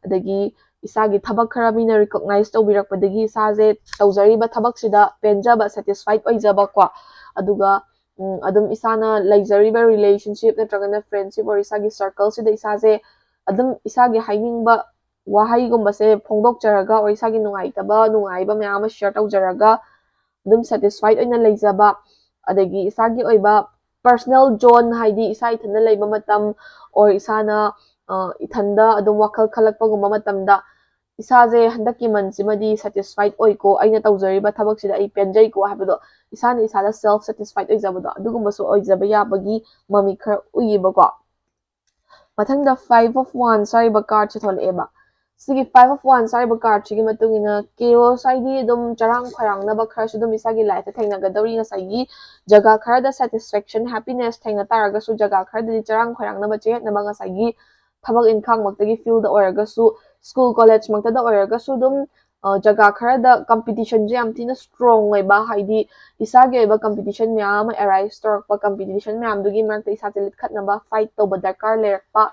ꯑꯗꯒꯤ ꯏꯁꯥꯒꯤ ꯊꯕꯛ ꯈꯔ ꯃꯤꯅ recognize ꯇꯧꯕꯤꯔꯛꯄꯗꯒꯤ ꯏꯁꯥꯁꯦ ꯇꯧꯖꯔꯤꯕ ꯊꯕꯛꯁꯤꯗ ꯄꯦꯟꯖꯕ, satisfied ꯑꯣꯏꯖꯕꯀꯣ꯫ ꯑꯗꯨꯒ, ꯎꯝ, ꯑꯗꯨꯝ ꯏꯁꯥꯅ ꯂꯩꯖꯔꯤꯕ relationship ꯅꯠꯇ꯭ꯔꯒꯅ friendship or ꯏꯁꯥꯒꯤ circle ꯁꯤꯗ ꯏꯁꯥꯁꯦ ꯑꯗꯨꯝ ꯏꯁꯥꯒꯤ ꯍꯥꯏꯅꯤꯡꯕ ꯋꯥꯍꯩꯒꯨꯝꯕꯁꯦ ꯐꯣꯡꯗꯣꯛꯆꯔꯒ or ꯏꯁꯥꯒꯤ ꯅꯨꯡꯉꯥꯏꯇꯕ, ꯅꯨꯡꯉꯥꯏꯕ ꯃꯌꯥꯝ ꯑꯃ share ꯇꯧꯖꯔꯒ ꯑꯗꯨꯝ satisfied ꯑꯣꯏꯅ ꯂꯩꯖꯕ, ꯑꯗꯒꯤ ꯏꯁꯥꯒꯤ ꯑꯣꯏꯕ personal zone, ꯍꯥꯏꯗꯤ ꯏꯁꯥ ꯏꯊꯟꯗ ꯂꯩꯕ ꯃꯇꯝ or ꯏꯁꯥꯅ, ꯑ, ꯏꯊꯟꯗ ꯑꯗꯨꯝ ꯋꯥꯈꯜ ꯈꯜꯂꯛꯄꯒꯨꯝꯕ ꯃꯇꯝꯗ ꯏꯁꯥꯁꯦ ꯍꯟꯗꯛꯀꯤ month ꯁꯤꯃꯗꯤ satisfied ꯑꯣꯏꯀꯣ, ꯑꯩꯅ ꯇꯧꯖꯔꯤꯕ ꯊꯕꯛꯁꯤꯗ ꯑꯩ ꯄꯦꯟꯖꯩꯀꯣ ꯍꯥꯏꯕꯗꯣ, ꯏꯁꯥꯅ ꯏꯁꯥꯗ self satisfied ꯑꯣꯏꯖꯕꯗꯣ, ꯑꯗꯨꯒꯨꯝꯕꯁꯨ ꯑꯣꯏꯖꯕ ꯌꯥꯕꯒꯤ ꯃꯃꯤ ꯈꯔ ꯎꯏꯌꯦꯕꯀꯣ꯫ ꯃꯊꯪꯗ Five of Wands ꯍꯥꯏꯔꯤꯕ card ꯁꯦ ꯊꯣꯛꯂꯛꯑꯦꯕ꯫ ꯁꯤꯒꯤ Five of Wands ꯍꯥꯏꯔꯤꯕ card ꯁꯤꯒꯤ ꯃꯇꯨꯡ ꯏꯟꯅ chaos ꯍꯥꯏꯗꯤ ꯑꯗꯨꯝ ꯆꯔꯥꯡ ꯈꯣꯏꯔꯥꯡꯅꯕ ꯈꯔꯁꯨ ꯑꯗꯨꯝ ꯏꯁꯥꯒꯤ life ꯇ ꯊꯦꯡꯅꯒꯗꯧꯔꯤ꯫ ꯉꯁꯥꯏꯒꯤ ꯖꯒꯥ ꯈꯔꯗ satisfaction, happiness ꯊꯦꯡꯅ ꯇꯥꯔꯒꯁꯨ, ꯖꯒꯥ ꯈꯔꯗꯗꯤ ꯆꯔꯥꯡ ꯈꯣꯏꯔꯥꯡꯅꯕ, ꯆꯌꯦꯠꯅꯕ, ꯉꯁꯥꯏꯒꯤ ꯊꯕꯛ ꯏꯪꯈꯥꯡꯃꯛꯇꯒꯤ field ꯗ ꯑꯣꯏꯔꯒꯁꯨ, school college ꯃꯛꯇꯗ ꯑꯣꯏꯔꯒꯁꯨ ꯑꯗꯨꯝ, ꯑ, ꯖꯒꯥ ꯈꯔꯗ competition ꯁꯦ ꯌꯥꯝ ꯊꯤꯅ strong ꯑꯣꯏꯕ, ꯍꯥꯏꯗꯤ ꯏꯁꯥꯒꯤ ꯑꯣꯏꯕ competition ꯃꯌꯥꯝ ꯑꯃ arise ꯇꯧꯔꯛꯄ, competition ꯃꯌꯥꯝꯗꯨꯒꯤ ꯃꯔꯛꯇ ꯏꯁꯥꯁꯦ ꯂꯤꯠꯈꯠꯅꯕ fight ꯇꯧꯕ ꯗꯔꯀꯥꯔ ꯂꯩꯔꯛꯄ,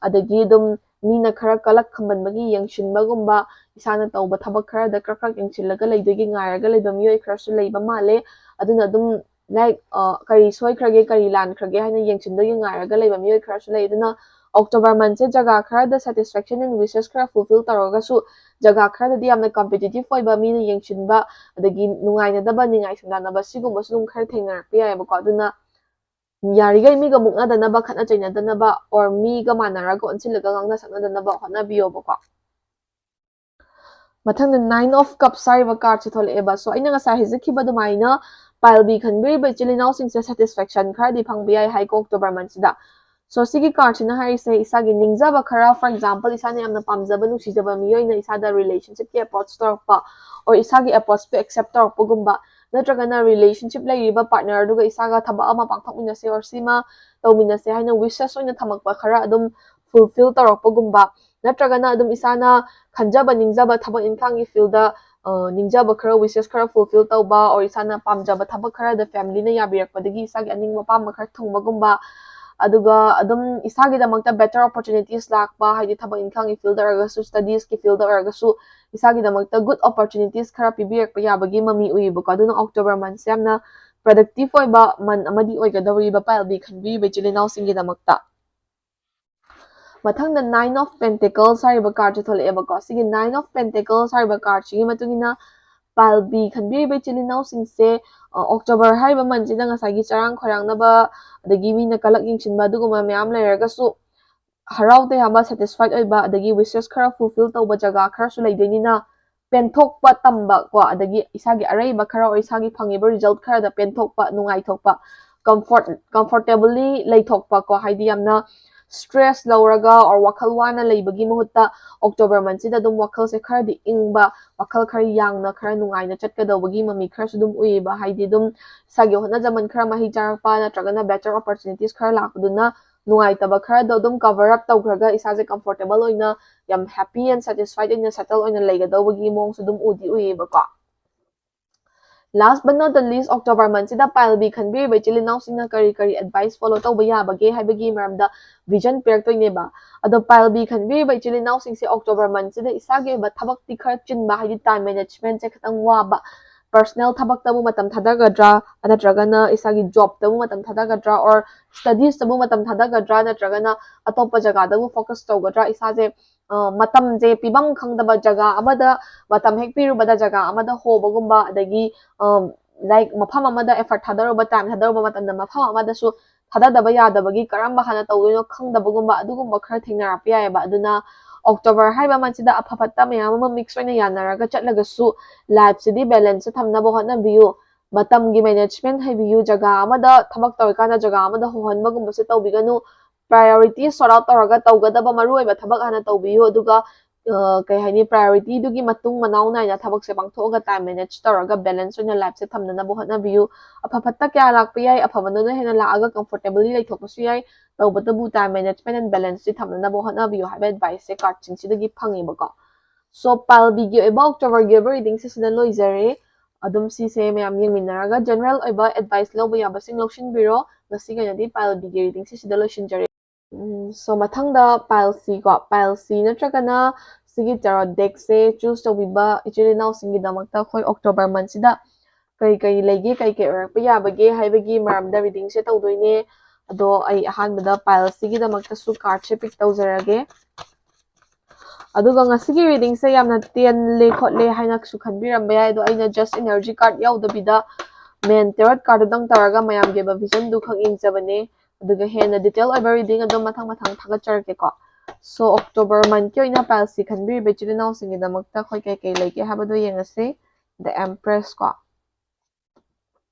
ꯑꯗꯒꯤ ꯑꯗꯨꯝ ꯃꯤꯅ ꯈꯔ ꯀꯂꯛ ꯈꯝꯕꯟꯕꯒꯤ ꯌꯦꯡꯁꯤꯟꯕꯒꯨꯝꯕ, ꯏꯁꯥꯅ ꯇꯧꯕ ꯊꯕꯛ ꯈꯔꯗ ꯀ꯭ꯔꯛ ꯀ꯭ꯔꯛ ꯌꯦꯡꯁꯤꯜꯂꯒ ꯂꯩꯗꯣꯏꯒꯤ ꯉꯥꯏꯔꯒ ꯂꯩꯕ ꯃꯤꯑꯣꯏ ꯈꯔꯁꯨ ꯂꯩꯕ ꯃꯥꯜꯂꯦ꯫ ꯑꯗꯨꯅ ꯑꯗꯨꯝ, like, ꯑ, ꯀꯔꯤ ꯁꯣꯏꯈ꯭ꯔꯒꯦ, ꯀꯔꯤ ꯂꯥꯟꯈ꯭ꯔꯒꯦ ꯍꯥꯏꯅ ꯌꯦꯡꯁꯤꯟꯗꯣꯏꯒꯤ ꯉꯥꯏꯔꯒ ꯂꯩꯕ ꯃꯤꯑꯣꯏ ꯈꯔꯁꯨ ꯂꯩ꯫ ꯑꯗꯨꯅ October monthꯁꯦ ꯖꯒꯥ ꯈꯔꯗ satisfaction and wishes ꯈꯔ fulfill ꯇꯧꯔꯒꯁꯨ, ꯖꯒꯥ ꯈꯔꯗꯗꯤ ꯌꯥꯝꯅ competitive ꯑꯣꯏꯕ, ꯃꯤꯅ ꯌꯦꯡꯁꯤꯟꯕ, ꯑꯗꯒꯤ ꯅꯨꯡꯉꯥꯏꯅꯗꯕ, ꯅꯤꯡꯉꯥꯏ ꯁꯪꯗꯥꯅꯕ, ꯁꯤꯒꯨꯝꯕꯁꯨ ꯑꯗꯨꯝ ꯈꯔ ꯊꯦꯡꯅꯔꯛꯄ ꯌꯥꯏꯑꯕꯀꯣ꯫ ꯑꯗꯨꯅ ꯌꯥꯔꯤꯈꯩ ꯃꯤꯒ ꯃꯨꯛꯅꯗꯅꯕ, ꯈꯠꯅ ꯆꯩꯅꯗꯅꯕ, or ꯃꯤꯒ ꯃꯥꯟꯅꯔꯒ ꯑꯣꯟꯁꯤꯜꯂꯒ ꯉꯥꯡꯅ ꯁꯛꯅꯗꯅꯕ ꯍꯣꯠꯅꯕꯤꯌꯣꯕꯀꯣ꯫ ꯃꯊꯪꯗ Nine of Cups ꯍꯥꯏꯔꯤꯕ cardꯁꯦ ꯊꯣꯛꯂꯛꯑꯦꯕ꯫ So, ꯑꯩꯅ ꯉꯁꯥꯏ ꯍꯥꯏꯖꯈꯤꯕ ꯑꯗꯨꯃꯥꯏꯅ pile B ꯈꯟꯕꯤꯔꯤꯕ ꯏꯆꯤꯜ ꯏꯅꯥꯎꯁꯤꯡꯁꯦ satisfaction ꯈꯔꯗꯤ ꯐꯪꯕ ꯌꯥꯏ ꯍꯥꯏꯀꯣ October monthꯁꯤꯗ꯫ So, ꯁꯤꯒꯤ cardꯁꯤꯅ ꯍꯥꯏꯔꯤꯁꯦ ꯏꯁꯥꯒꯤ ꯅꯤꯡꯖꯕ ꯈꯔ, for example, ꯏꯁꯥꯅ ꯌꯥꯝꯅ ꯄꯥꯝꯖꯕ, ꯅꯨꯡꯁꯤꯖꯕ ꯃꯤꯑꯣꯏꯅ ꯏꯁꯥꯗ relationshipꯀꯤ approach ꯇꯧꯔꯛꯄ, or ꯏꯁꯥꯒꯤ approachꯄꯨ accept ꯇꯧꯔꯛꯄꯒꯨꯝꯕ, ꯅꯠꯇ꯭ꯔꯒꯅ relationship ꯂꯩꯔꯤꯕ partnerꯗꯨꯒ ꯏꯁꯥꯒ ꯊꯕꯛ ꯑꯃ ꯄꯥꯡꯊꯣꯛꯃꯤꯟꯅꯁꯦ, or ꯁꯤꯃ ꯇꯧꯃꯤꯟꯅꯁꯦ ꯍꯥꯏꯅ wishes ꯑꯣꯏꯅ ꯊꯝꯃꯛꯄ ꯈꯔ ꯑꯗꯨꯝ fulfill ꯇꯧꯔꯛꯄꯒꯨꯝꯕ, ꯅꯠꯇ꯭ꯔꯒꯅ ꯑꯗꯨꯝ ꯏꯁꯥꯅ ꯈꯟꯖꯕ ꯅꯤꯡꯖꯕ ꯊꯕꯛ ꯏꯪꯈꯥꯡꯒꯤ fieldꯗ, ꯑ, ꯅꯤꯡꯖꯕ ꯈꯔ, wishes ꯈꯔ fulfill ꯇꯧꯕ, or ꯏꯁꯥꯅ ꯄꯥꯝꯖꯕ ꯊꯕꯛ ꯈꯔꯗ familyꯅ ꯌꯥꯕꯤꯔꯛꯄꯗꯒꯤ ꯏꯁꯥꯒꯤ ꯑꯅꯤꯡꯕ ꯑꯄꯥꯝꯕ ꯈꯔ ꯊꯨꯡꯕꯒꯨꯝꯕ, ꯑꯗꯨꯒ ꯑꯗꯨꯝ ꯏꯁꯥꯒꯤꯗꯃꯛꯇ better opportunities ꯂꯥꯛꯄ, ꯍꯥꯏꯗꯤ ꯊꯕꯛ ꯏꯪꯈꯥꯡꯒꯤ fieldꯗ ꯑꯣꯏꯔꯒꯁꯨ, studiesꯀꯤ fieldꯗ ꯑꯣꯏꯔꯒꯁꯨ ꯏꯁꯥꯒꯤꯗꯃꯛꯇ good opportunities ꯈꯔ ꯄꯤꯕꯤꯔꯛꯄ ꯌꯥꯕꯒꯤ ꯃꯃꯤ ꯎꯏꯌꯦꯕꯀꯣ꯫ ꯑꯗꯨꯅ October monthꯁꯦ ꯌꯥꯝꯅ productive ꯑꯣꯏꯕ month ꯑꯃꯗꯤ ꯑꯣꯏꯒꯗꯧꯔꯤꯕ pile B ꯈꯟꯕꯤꯔꯤꯕ ꯏꯆꯤꯜ ꯏꯅꯥꯎꯁꯤꯡꯒꯤꯗꯃꯛꯇ꯫ ꯃꯊꯪꯗ Nine of Pentacles ꯍꯥꯏꯔꯤꯕ cardꯁꯦ ꯊꯣꯛꯂꯛꯑꯦꯕꯀꯣ꯫ ꯁꯤꯒꯤ Nine of Pentacles ꯍꯥꯏꯔꯤꯕ cardꯁꯤꯒꯤ ꯃꯇꯨꯡ ꯏꯟꯅ pile B ꯈꯟꯕꯤꯔꯤꯕ ꯏꯆꯤꯜ ꯏꯅꯥꯎꯁꯤꯡꯁꯦ, ꯑ, October ꯍꯥꯏꯔꯤꯕ monthꯁꯤꯗ ꯉꯁꯥꯏꯒꯤ ꯆꯔꯥꯡ ꯈꯣꯏꯔꯥꯡꯅꯕ, ꯑꯗꯒꯤ ꯃꯤꯅ ꯀꯂꯛ ꯌꯦꯡꯁꯤꯟꯕ, ꯑꯗꯨꯒꯨꯝꯕ ꯃꯌꯥꯝ ꯂꯩꯔꯒꯁꯨ, ꯍꯔꯥꯎ ꯇꯌꯥꯝꯕ, satisfied ꯑꯣꯏꯕ, ꯑꯗꯒꯤ wishes ꯈꯔ fulfill ꯇꯧꯕ ꯖꯒꯥ ꯈꯔꯁꯨ ꯂꯩꯗꯣꯏꯅꯤꯅ, ꯄꯦꯟꯊꯣꯛꯄ ꯇꯝꯕ ꯀꯣ, ꯑꯗꯒꯤ ꯏꯁꯥꯒꯤ ꯑꯔꯩꯕ ꯈꯔ ꯑꯣꯏ ꯏꯁꯥꯒꯤ ꯐꯪꯉꯤꯕ result ꯈꯔꯗ ꯄꯦꯟꯊꯣꯛꯄ, ꯅꯨꯡꯉꯥꯏꯊꯣꯛꯄ, comfort, comfortably ꯂꯩꯊꯣꯛꯄ ꯀꯣ, ꯍꯥꯏꯗꯤ ꯌꯥꯝꯅ stress ꯂꯧꯔꯒ or ꯋꯥꯈꯜ ꯋꯥꯅ ꯂꯩꯕꯒꯤ ꯃꯍꯨꯠꯇ October monthꯁꯤꯗ ꯑꯗꯨꯝ ꯋꯥꯈꯜꯁꯦ ꯈꯔꯗꯤ ꯏꯪꯕ, ꯋꯥꯈꯜ ꯈꯔ ꯌꯥꯡꯅ, ꯈꯔ ꯅꯨꯡꯉꯥꯏꯅ ꯆꯠꯀꯗꯧꯕꯒꯤ ꯃꯃꯤ ꯈꯔꯁꯨ ꯑꯗꯨꯝ ꯎꯏꯌꯦꯕ꯫ ꯍꯥꯏꯗꯤ ꯑꯗꯨꯝ ꯏꯁꯥꯒꯤ ꯍꯣꯠꯅꯖꯃꯟ ꯈꯔ ꯃꯍꯩ ꯆꯥꯔꯛꯄ ꯅꯠꯇ꯭ꯔꯒꯅ better opportunities ꯈꯔ ꯂꯥꯛꯄꯗꯨꯅ ꯅꯨꯡꯉꯥꯏꯇꯕ ꯈꯔꯗꯣ ꯑꯗꯨꯝ cover up ꯇꯧꯈ꯭ꯔꯒ ꯏꯁꯥꯁꯦ comfortable ꯑꯣꯏꯅ, ꯌꯥꯝ happy and satisfied ꯑꯣꯏꯅ, settle ꯑꯣꯏꯅ ꯂꯩꯒꯗꯧꯕꯒꯤ ꯃꯑꯣꯡꯁꯨ ꯑꯗꯨꯝ ꯎꯗꯤ ꯎꯏꯌꯦꯕꯀꯣ꯫ Last but not the least, October monthꯁꯤꯗ pile B ꯈꯟꯕꯤꯔꯤꯕ ꯏꯆꯤꯜ ꯏꯅꯥꯎꯁꯤꯡꯅ ꯀꯔꯤ ꯀꯔꯤ advice follow ꯇꯧꯕ ꯌꯥꯕꯒꯦ ꯍꯥꯏꯕꯒꯤ ꯃꯔꯝꯗ vision ꯄꯤꯔꯛꯇꯣꯏꯅꯦꯕ꯫ ꯑꯗꯣ pile B ꯈꯟꯕꯤꯔꯤꯕ ꯏꯆꯤꯜ ꯏꯅꯥꯎꯁꯤꯡꯁꯦ October monthꯁꯤꯗ ꯏꯁꯥꯒꯤ ꯑꯣꯏꯕ ꯊꯕꯛꯇꯤ ꯈꯔ ꯆꯤꯟꯕ, ꯍꯥꯏꯗꯤ time managementꯁꯦ ꯈꯤꯇꯪ ꯋꯥꯕ, personal ꯊꯕꯛꯇꯕꯨ ꯃꯇꯝ ꯊꯥꯗꯒꯗ꯭ꯔꯥ, ꯅꯠꯇ꯭ꯔꯒꯅ ꯏꯁꯥꯒꯤ jobꯇꯕꯨ ꯃꯇꯝ ꯊꯥꯗꯒꯗ꯭ꯔꯥ, or studiesꯇꯕꯨ ꯃꯇꯝ ꯊꯥꯗꯒꯗ꯭ꯔꯥ, ꯅꯠꯇ꯭ꯔꯒꯅ ꯑꯇꯣꯞꯄ ꯖꯒꯥꯗꯕꯨ focus ꯇꯧꯒꯗ꯭ꯔꯥ, ꯏꯁꯥꯁꯦ ꯃꯇꯝꯁꯦ ꯄꯤꯐꯝ ꯈꯪꯗꯕ, ꯖꯒꯥ ꯑꯃꯗ ꯃꯇꯝ ꯍꯦꯛ ꯄꯤꯔꯨꯕꯗ ꯖꯒꯥ ꯑꯃꯗ ꯍꯣꯕꯒꯨꯝꯕ, ꯑꯗꯒꯤ ꯂꯥꯏꯛ ꯃꯐꯝ ꯑꯃꯗ effort ꯊꯥꯗꯔꯨꯕ, time ꯊꯥꯗꯔꯨꯕ ꯃꯇꯝꯗ ꯃꯐꯝ ꯑꯃꯗꯁꯨ ꯊꯥꯗꯗꯕ ꯌꯥꯗꯕꯒꯤ ꯀꯔꯝꯕ ꯍꯥꯟꯅ ꯇꯧꯗꯣꯏꯅꯣ ꯈꯪꯗꯕꯒꯨꯝꯕ, ꯑꯗꯨꯒꯨꯝꯕ ꯈꯔ ꯊꯦꯡꯅꯔꯛꯄ ꯌꯥꯏꯑꯕ꯫ ꯑꯗꯨꯅ October ꯍꯥꯏꯕ monthꯁꯤꯗ ꯑꯐ ꯐꯠꯇ ꯃꯌꯥꯝ ꯑꯃ mix ꯑꯣꯏꯅ ꯌꯥꯅꯔꯒ ꯆꯠꯂꯒꯁꯨ, lifeꯁꯤꯗꯤ balance ꯊꯝꯅꯕ ꯍꯣꯠꯅꯕꯤꯌꯨ꯫ ꯃꯇꯝꯒꯤ management ꯍꯩꯕꯤꯌꯨ꯫ ꯖꯒꯥ ꯑꯃꯗ ꯊꯕꯛ ꯇꯧꯔꯤꯀꯥꯟꯗ ꯖꯒꯥ ꯑꯃꯗ ꯍꯣꯍꯟꯕꯒꯨꯝꯕꯁꯦ ꯇꯧꯕꯤꯒꯅꯨ꯫ Priority sort out ꯇꯧꯔꯒ ꯇꯧꯒꯗꯕ ꯃꯔꯨꯑꯣꯏꯕ ꯊꯕꯛ ꯍꯥꯟꯅ ꯇꯧꯕꯤꯌꯨ, ꯑꯗꯨꯒ ꯀꯩ ꯍꯥꯏꯅꯤ, priorityꯗꯨꯒꯤ ꯃꯇꯨꯡ ꯃꯅꯥꯎ ꯅꯥꯏꯅ ꯊꯕꯛꯁꯦ ꯄꯥꯡꯊꯣꯛꯑꯒ time manage ꯇꯧꯔꯒ balance ꯑꯣꯏꯅ lifeꯁꯦ ꯊꯝꯅꯅꯕ ꯍꯣꯠꯅꯕꯤꯌꯨ꯫ ꯑꯐ ꯐꯠꯇ ꯀꯌꯥ ꯂꯥꯛꯄ ꯌꯥꯏ, ꯑꯐꯕꯗꯨꯅ ꯍꯦꯟꯅ ꯂꯥꯛꯑꯒ comfortably ꯂꯩꯊꯣꯛꯄꯁꯨ ꯌꯥꯏ꯫ ꯇꯧꯕꯇꯕꯨ time management and balanceꯁꯤ ꯊꯝꯅꯅꯕ ꯍꯣꯠꯅꯕꯤꯌꯨ ꯍꯥꯏꯕ adviceꯁꯦ cardꯁꯤꯡꯁꯤꯗꯒꯤ ꯐꯪꯉꯦꯕꯀꯣ꯫ So pile Bꯒꯤ ꯑꯣꯏꯕ Octoberꯒꯤ ꯑꯣꯏꯕ readingꯁꯦ ꯁꯤꯗ ꯂꯣꯏꯖꯔꯦ꯫ ꯑꯗꯨꯝ ꯁꯤꯁꯦ ꯃꯌꯥꯝ ꯌꯦꯡꯃꯤꯟꯅꯔꯒ general ꯑꯣꯏꯕ advice ꯂꯧꯕ ꯌꯥꯕꯁꯤꯡ ꯂꯧꯁꯤꯟꯕꯤꯔꯣ꯫ ꯉꯁꯤꯒꯤ ꯑꯣꯏꯅꯗꯤ pile Bꯒꯤ readingꯁꯦ ꯁꯤꯗ ꯂꯣꯏꯁꯤꯟꯖꯔꯦ꯫ ꯎꯝ, so ꯃꯊꯪꯗ pile C ꯀꯣ, pile C ꯅꯠꯇ꯭ꯔꯒꯅ ꯁꯤꯒꯤ tarot deckꯁꯦ choose ꯇꯧꯕꯤꯕ ꯏꯆꯤꯜ ꯏꯅꯥꯎꯁꯤꯡꯒꯤꯗꯃꯛꯇ ꯑꯩꯈꯣꯏ October monthꯁꯤꯗ ꯀꯔꯤ ꯀꯔꯤ ꯂꯩꯒꯦ, ꯀꯔꯤ ꯀꯔꯤ ꯑꯣꯏꯔꯛꯄ ꯌꯥꯕꯒꯦ ꯍꯥꯏꯕꯒꯤ ꯃꯔꯝꯗ readingꯁꯦ ꯇꯧꯗꯣꯏꯅꯦ꯫ ꯑꯗꯣ ꯑꯩ ꯑꯍꯥꯟꯕꯗ pile Cꯒꯤꯗꯃꯛꯇꯁꯨ cardꯁꯦ pick ꯇꯧꯖꯔꯒꯦ꯫ ꯑꯗꯨꯒ ꯉꯁꯤꯒꯤ readingꯁꯦ ꯌꯥꯝꯅ ꯇꯦꯜꯂꯦ ꯈꯣꯠꯂꯦ ꯍꯥꯏꯅꯁꯨ ꯈꯟꯕꯤꯔꯝꯕ ꯌꯥꯏ, ꯑꯗꯣ ꯑꯩꯅ just energy card ꯌꯥꯎꯗꯕꯤꯗ main tarot cardꯗꯨꯗꯪ ꯇꯧꯔꯒ ꯃꯌꯥꯝꯒꯤ ꯑꯣꯏꯕ visionꯗꯨ ꯈꯛ ꯌꯦꯡꯖꯕꯅꯦ꯫ ꯑꯗꯨꯒ ꯍꯦꯟꯅ detail ꯑꯣꯏꯕ reading ꯑꯗꯨꯝ ꯃꯊꯪ ꯃꯊꯪ ꯊꯥꯒꯠꯆꯔꯛꯀꯦꯀꯣ꯫ So October monthꯀꯤ ꯑꯣꯏꯅ pile C ꯈꯟꯕꯤꯔꯤꯕ ꯏꯆꯤꯜ ꯏꯅꯥꯎꯁꯤꯡꯒꯤꯗꯃꯛꯇ ꯑꯩꯈꯣꯏ ꯀꯩꯀꯩ ꯂꯩꯒꯦ ꯍꯥꯏꯕꯗꯣ ꯌꯦꯡꯉꯁꯤ꯫ The Empress ꯀꯣ,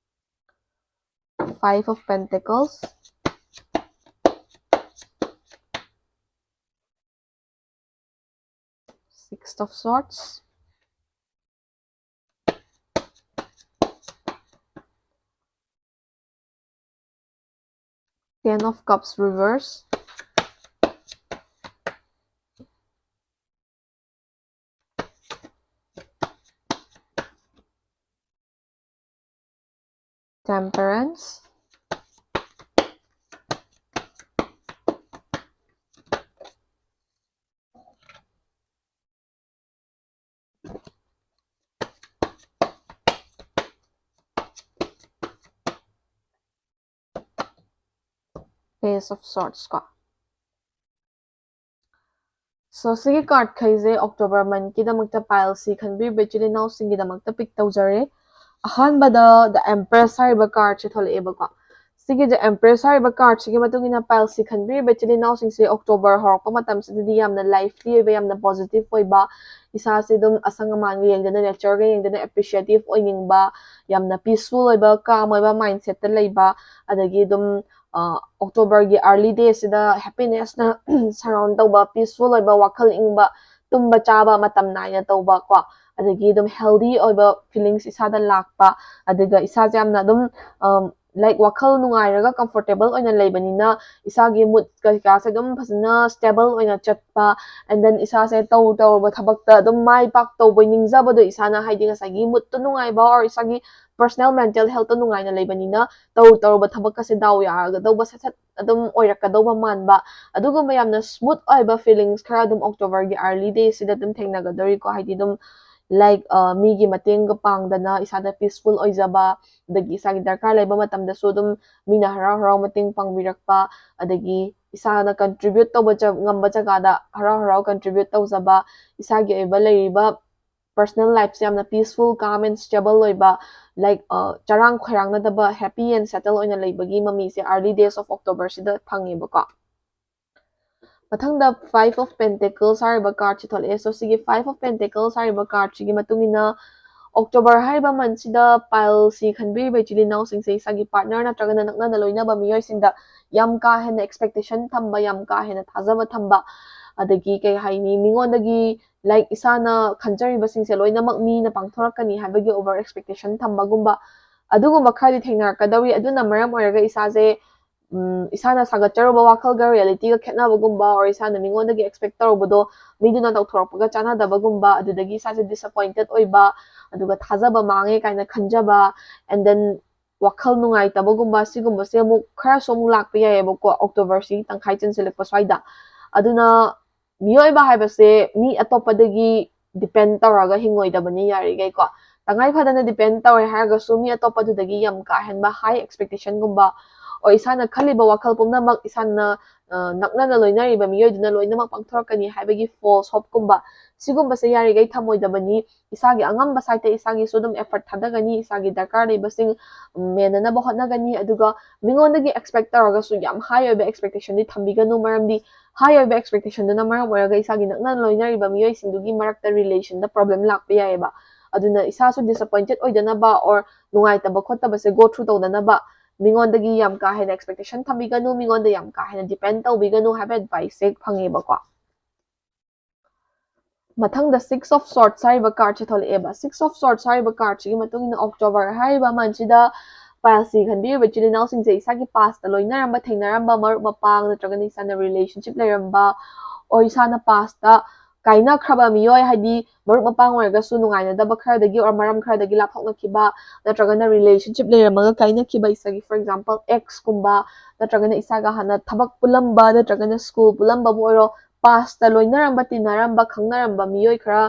Five of Pentacles, Six of Swords, Ten of Cups reverse, Temperance, Ace of Swords ꯀꯣ꯫ So ꯁꯤꯒꯤ card ꯈꯩꯁꯦ October month ꯀꯤꯗꯃꯛꯇ pile C ꯈꯟꯕꯤꯔꯤꯕ ꯏꯆꯤꯜ ꯏꯅꯥꯎꯁꯤꯡꯒꯤꯗꯃꯛꯇ pick ꯇꯧꯖꯔꯦ꯫ ꯑꯍꯥꯟꯕꯗ The Empress ꯍꯥꯏꯔꯤꯕ card ꯁꯦ ꯊꯣꯛꯂꯛꯑꯦꯕꯀꯣ꯫ ꯁꯤꯒꯤ The Empress ꯍꯥꯏꯔꯤꯕ card ꯁꯤꯒꯤ ꯃꯇꯨꯡ ꯏꯟꯅ pile C ꯈꯟꯕꯤꯔꯤꯕ ꯏꯆꯤꯜ ꯏꯅꯥꯎꯁꯤꯡꯁꯦ October ꯍꯧꯔꯛꯄ ꯃꯇꯝꯁꯤꯗꯗꯤ ꯌꯥꯝꯅ lively ꯑꯣꯏꯕ, ꯌꯥꯝꯅ positive ꯑꯣꯏꯕ, ꯏꯁꯥꯁꯦ ꯑꯗꯨꯝ ꯑꯁꯪ ꯑꯃꯥꯟꯒ ꯌꯦꯡꯗꯅ, nature ꯒ ꯌꯦꯡꯗꯅ appreciative ꯑꯣꯏꯅꯤꯡꯕ, ꯌꯥꯝꯅ peaceful ꯑꯣꯏꯕ, calm ꯑꯣꯏꯕ mindset ꯇ ꯂꯩꯕ, ꯑꯗꯒꯤ ꯑꯗꯨꯝ October ꯒꯤ early days ꯁꯤꯗ happiness ꯅ surround ꯇꯧꯕ, peaceful ꯑꯣꯏꯕ, ꯋꯥꯈꯜ ꯏꯪꯕ, ꯇꯨꯝꯕ ꯆꯥꯕ ꯃꯇꯝ ꯅꯥꯏꯅ ꯇꯧꯕ ꯀꯣ, ꯑꯗꯒꯤ ꯑꯗꯨꯝ healthy ꯑꯣꯏꯕ feelings ꯏꯁꯥꯗ ꯂꯥꯛꯄ, ꯑꯗꯨꯒ ꯏꯁꯥꯁꯦ ꯌꯥꯝꯅ ꯑꯗꯨꯝ ꯂꯥꯏꯛ ꯋꯥꯈꯜ ꯅꯨꯡꯉꯥꯏꯔꯒ comfortable ꯑꯣꯏꯅ ꯂꯩꯕꯅꯤꯅ ꯏꯁꯥꯒꯤ mood ꯀꯩꯀꯥꯁꯦ ꯑꯗꯨꯝ ꯐꯖꯅ stable ꯑꯣꯏꯅ ꯆꯠꯄ, and then ꯏꯁꯥꯁꯦ ꯇꯧ ꯇꯧꯔꯨꯕ ꯊꯕꯛꯇ ꯑꯗꯨꯝ ꯃꯥꯏ ꯄꯥꯛꯇꯧꯕꯩ ꯅꯤꯡꯖꯕꯗꯣ ꯏꯁꯥꯅ, ꯍꯥꯏꯗꯤ ꯉꯁꯥꯏꯒꯤ mood ꯇꯣ ꯅꯨꯡꯉꯥꯏꯕ or ꯏꯁꯥꯒꯤ personal mental health ꯇꯣ ꯅꯨꯡꯉꯥꯏꯅ ꯂꯩꯕꯅꯤꯅ ꯇꯧ ꯇꯧꯔꯨꯕ ꯊꯕꯛꯀꯁꯦ ꯗꯥꯎ ꯌꯥꯔꯒꯗꯧꯕ ꯁꯠ ꯁꯠ ꯑꯗꯨꯝ ꯑꯣꯏꯔꯛꯀꯗꯧꯕ ꯃꯥꯟꯕ, ꯑꯗꯨꯒꯨꯝꯕ ꯌꯥꯝꯅ smooth ꯑꯣꯏꯕ feelings ꯈꯔ ꯑꯗꯨꯝ October ꯒꯤ early days ꯁꯤꯗ ꯑꯗꯨꯝ ꯊꯦꯡꯅꯒꯗꯧꯔꯤꯀꯣ꯫ ꯍꯥꯏꯗꯤ ꯑꯗꯨꯝ ꯂꯥꯏꯛ ꯃꯤꯒꯤ ꯃꯇꯦꯡꯒ ꯄꯥꯡꯗꯅ ꯏꯁꯥꯗ peaceful ꯑꯣꯏꯖꯕ, ꯑꯗꯒꯤ ꯏꯁꯥꯒꯤ ꯗꯔꯀꯥꯔ ꯂꯩꯕ ꯃꯇꯝꯗꯁꯨ ꯑꯗꯨꯝ ꯃꯤꯅ ꯍꯔꯥꯎ ꯍꯔꯥꯎ ꯃꯇꯦꯡ ꯄꯥꯡꯕꯤꯔꯛꯄ, ꯑꯗꯒꯤ ꯏꯁꯥꯅ contribute ꯇꯧꯕ ꯉꯝꯕ ꯖꯒꯥꯗ ꯍꯔꯥꯎ ꯍꯔꯥꯎ contribute ꯇꯧꯖꯕ, ꯏꯁꯥꯒꯤ ꯑꯣꯏꯕ ꯂꯩꯔꯤꯕ personal life ꯁꯦ ꯌꯥꯝꯅ peaceful, calm and stable ꯑꯣꯏꯕ, ꯂꯥꯏꯛ ꯆꯔꯥꯡ ꯈꯣꯏꯔꯥꯡꯅꯗꯕ, happy and settle ꯑꯣꯏꯅ ꯂꯩꯕꯒꯤ ꯃꯃꯤꯁꯦ early days of October ꯁꯤꯗ ꯐꯪꯉꯦꯕꯀꯣ꯫ ꯃꯊꯪꯗ Five of Pentacles ꯍꯥꯏꯔꯤꯕ card ꯁꯤ ꯊꯣꯛꯂꯛꯑꯦ꯫ So ꯁꯤꯒꯤ Five of Pentacles ꯍꯥꯏꯔꯤꯕ card ꯁꯤꯒꯤ ꯃꯇꯨꯡ ꯏꯟꯅ October ꯍꯥꯏꯔꯤꯕ month ꯁꯤꯗ pile C ꯈꯟꯕꯤꯔꯤꯕ ꯏꯆꯤꯜ ꯏꯅꯥꯎꯁꯤꯡꯁꯦ ꯏꯁꯥꯒꯤ partner ꯅꯠꯇ꯭ꯔꯒꯅ ꯅꯛꯅꯅ ꯂꯣꯏꯅꯕ ꯃꯤꯑꯣꯏꯁꯤꯡꯗ ꯌꯥꯝ ꯀꯥ ꯍꯦꯟꯅ expectation ꯊꯝꯕ, ꯌꯥꯝ ꯀꯥ ꯍꯦꯟꯅ ꯊꯥꯖꯕ ꯊꯝꯕ, ꯑꯗꯒꯤ ꯀꯩ ꯍꯥꯏꯅꯤ, ꯃꯤꯉꯣꯟꯗꯒꯤ ꯂꯥꯏꯛ ꯏꯁꯥꯅ ꯈꯟꯖꯔꯤꯕꯁꯤꯡꯁꯦ ꯂꯣꯏꯅꯃꯛ ꯃꯤꯅ ꯄꯥꯡꯊꯣꯔꯛꯀꯅꯤ ꯍꯥꯏꯕꯒꯤ over expectation ꯊꯝꯕꯒꯨꯝꯕ, ꯑꯗꯨꯒꯨꯝꯕ ꯈꯔꯗꯤ ꯊꯦꯡꯅꯔꯛꯀꯗꯧꯔꯤ꯫ ꯑꯗꯨꯅ ꯃꯔꯝ ꯑꯣꯏꯔꯒ ꯏꯁꯥꯁꯦ ꯎꯝ, ꯏꯁꯥꯅ ꯁꯥꯒꯠꯆꯔꯨꯕ ꯋꯥꯈꯜꯒ reality ꯒ ꯈꯦꯠꯅꯕꯒꯨꯝꯕ, or ꯏꯁꯥꯅ ꯃꯤꯉꯣꯟꯗꯒꯤ expect ꯇꯧꯔꯨꯕꯗꯣ ꯃꯤꯗꯨꯅ ꯇꯧꯊꯣꯔꯛꯄꯒ ꯆꯥꯟꯅꯗꯕꯒꯨꯝꯕ, ꯑꯗꯨꯗꯒꯤ ꯏꯁꯥꯁꯦ disappointed ꯑꯣꯏꯕ, ꯑꯗꯨꯒ ꯊꯥꯖꯕ ꯃꯥꯡꯉꯦ ꯀꯥꯏꯅ ꯈꯟꯖꯕ, and then ꯋꯥꯈꯜ ꯅꯨꯡꯉꯥꯏꯇꯕꯒꯨꯝꯕ, ꯁꯤꯒꯨꯝꯕꯁꯦ ꯑꯃꯨꯛ ꯈꯔꯁꯨ ꯑꯃꯨꯛ ꯂꯥꯛꯄ ꯌꯥꯏꯌꯦꯕꯀꯣ, October ꯁꯤ ꯇꯪꯈꯥꯏ ꯆꯟꯁꯤꯜꯂꯛꯄ ꯁ꯭ꯋꯥꯏꯗ꯫ ꯑꯗꯨꯅ ꯃꯤꯑꯣꯏꯕ ꯍꯥꯏꯕꯁꯦ ꯃꯤ ꯑꯇꯣꯞꯄꯗꯒꯤ depend ꯇꯧꯔꯒ ꯍꯤꯡꯉꯣꯏꯗꯕꯅꯤ ꯌꯥꯔꯤꯈꯩꯀꯣ꯫ ꯇꯉꯥꯏ ꯐꯗꯅ depend ꯇꯧꯔꯦ ꯍꯥꯏꯔꯒꯁꯨ ꯃꯤ ꯑꯇꯣꯞꯄꯗꯨꯗꯒꯤ ꯌꯥꯝ ꯀꯥ ꯍꯦꯟꯕ high expectation ꯒꯨꯝꯕ, ꯑꯣ ꯏꯁꯥꯅ ꯈꯜꯂꯤꯕ ꯋꯥꯈꯜ ꯄꯨꯝꯅꯃꯛ ꯏꯁꯥꯅ ꯅꯛꯅꯅ ꯂꯣꯏꯅꯔꯤꯕ ꯃꯤꯑꯣꯏꯗꯨꯅ ꯂꯣꯏꯅꯃꯛ ꯄꯥꯡꯊꯣꯔꯛꯀꯅꯤ ꯍꯥꯏꯕꯒꯤ false hope ꯀꯨꯝꯕ, ꯁꯤꯒꯨꯝꯕꯁꯦ ꯌꯥꯔꯤꯈꯩ ꯊꯝꯃꯣꯏꯗꯕꯅꯤ꯫ ꯏꯁꯥꯒꯤ ꯑꯉꯝꯕ side ꯇ ꯏꯁꯥꯒꯤꯁꯨ ꯑꯗꯨꯝ effort ꯊꯥꯗꯒꯅꯤ, ꯏꯁꯥꯒꯤ ꯗꯔꯀꯥꯔ ꯂꯩꯕꯁꯤꯡ ꯃꯦꯟꯅꯅꯕ ꯍꯣꯠꯅꯒꯅꯤ꯫ ꯑꯗꯨꯒ ꯃꯤꯉꯣꯟꯗꯒꯤ expect ꯇꯧꯔꯒꯁꯨ ꯌꯥꯝ high ꯑꯣꯏꯕ expectation ꯗꯤ ꯊꯝꯕꯤꯒꯅꯨ, ꯃꯔꯝꯗꯤ high ꯑꯣꯏꯕ expectation ꯗꯨꯅ ꯃꯔꯝ ꯑꯣꯏꯔꯒ ꯏꯁꯥꯒꯤ ꯅꯛꯅ ꯂꯣꯏꯅꯔꯤꯕ ꯃꯤꯑꯣꯏꯁꯤꯡꯗꯨꯒꯤ ꯃꯔꯛꯇ relation ꯗ problem ꯂꯥꯛꯄ ꯌꯥꯏꯑꯕ꯫ ꯑꯗꯨꯅ ꯏꯁꯥꯁꯨ disappointed ꯑꯣꯏꯗꯅꯕ or ꯅꯨꯡꯉꯥꯏꯇꯕ ꯈꯣꯠꯇꯕꯁꯦ go through ꯇꯧꯗꯅꯕ ꯃꯤꯉꯣꯟꯗꯒꯤ ꯌꯥꯝ ꯀꯥ ꯍꯦꯟꯅ expectation ꯊꯝꯕꯤꯒꯅꯨ, ꯃꯤꯉꯣꯟꯗ ꯌꯥꯝ ꯀꯥ ꯍꯦꯟꯅ depend ꯇꯧꯕꯤꯒꯅꯨ ꯍꯥꯏꯕ advice ꯁꯦ ꯐꯪꯉꯦꯕꯀꯣ꯫ ꯃꯊꯪꯗ Six of Swords ꯍꯥꯏꯔꯤꯕ card say ꯊꯣꯛꯂꯛꯑꯦꯕ꯫ Six of Swords ꯍꯥꯏꯔꯤꯕ card ꯁꯤꯒꯤ ꯃꯇꯨꯡ ꯏꯟꯅ October ꯍꯥꯏꯔꯤꯕ month ꯁꯤꯗ pile C ꯈꯟꯕꯤꯔꯤꯕ ꯏꯆꯤꯜ ꯏꯅꯥꯎꯁꯤꯡꯁꯦ ꯏꯁꯥꯒꯤ past ꯇ ꯂꯣꯏꯅꯔꯝꯕ, ꯊꯦꯡꯅꯔꯝꯕ ꯃꯔꯨꯞ ꯃꯄꯥꯡ ꯅꯠꯇ꯭ꯔꯒꯅ ꯏꯁꯥꯅ relationship ꯂꯩꯔꯝꯕ or ꯏꯁꯥꯅ past ꯇ ꯀꯥꯏꯅꯈ꯭ꯔꯕ ꯃꯤꯑꯣꯏ, ꯍꯥꯏꯗꯤ ꯃꯔꯨꯞ ꯃꯄꯥꯡ ꯑꯣꯏꯔꯒꯁꯨ ꯅꯨꯡꯉꯥꯏꯅꯗꯕ ꯈꯔꯗꯒꯤ or ꯃꯔꯝ ꯈꯔꯗꯒꯤ ꯂꯥꯞꯊꯣꯛꯅꯈꯤꯕ ꯅꯠꯇ꯭ꯔꯒꯅ relationship ꯂꯩꯔꯝꯃꯒ ꯀꯥꯏꯅꯈꯤꯕ, ꯏꯁꯥꯒꯤ for example ex ꯀꯨꯝꯕ ꯅꯠꯇ꯭ꯔꯒꯅ ꯏꯁꯥꯒ ꯍꯥꯟꯅ ꯊꯕꯛ ꯄꯨꯜꯂꯝꯕ ꯅꯠꯇ꯭ꯔꯒꯅ school ꯄꯨꯜꯂꯝꯕꯕꯨ ꯑꯣꯏꯔꯣ, past ꯇ ꯂꯣꯏꯅꯔꯝꯕ ꯇꯤꯟꯅꯔꯝꯕ ꯈꯪꯅꯔꯝꯕ ꯃꯤꯑꯣꯏ ꯈꯔ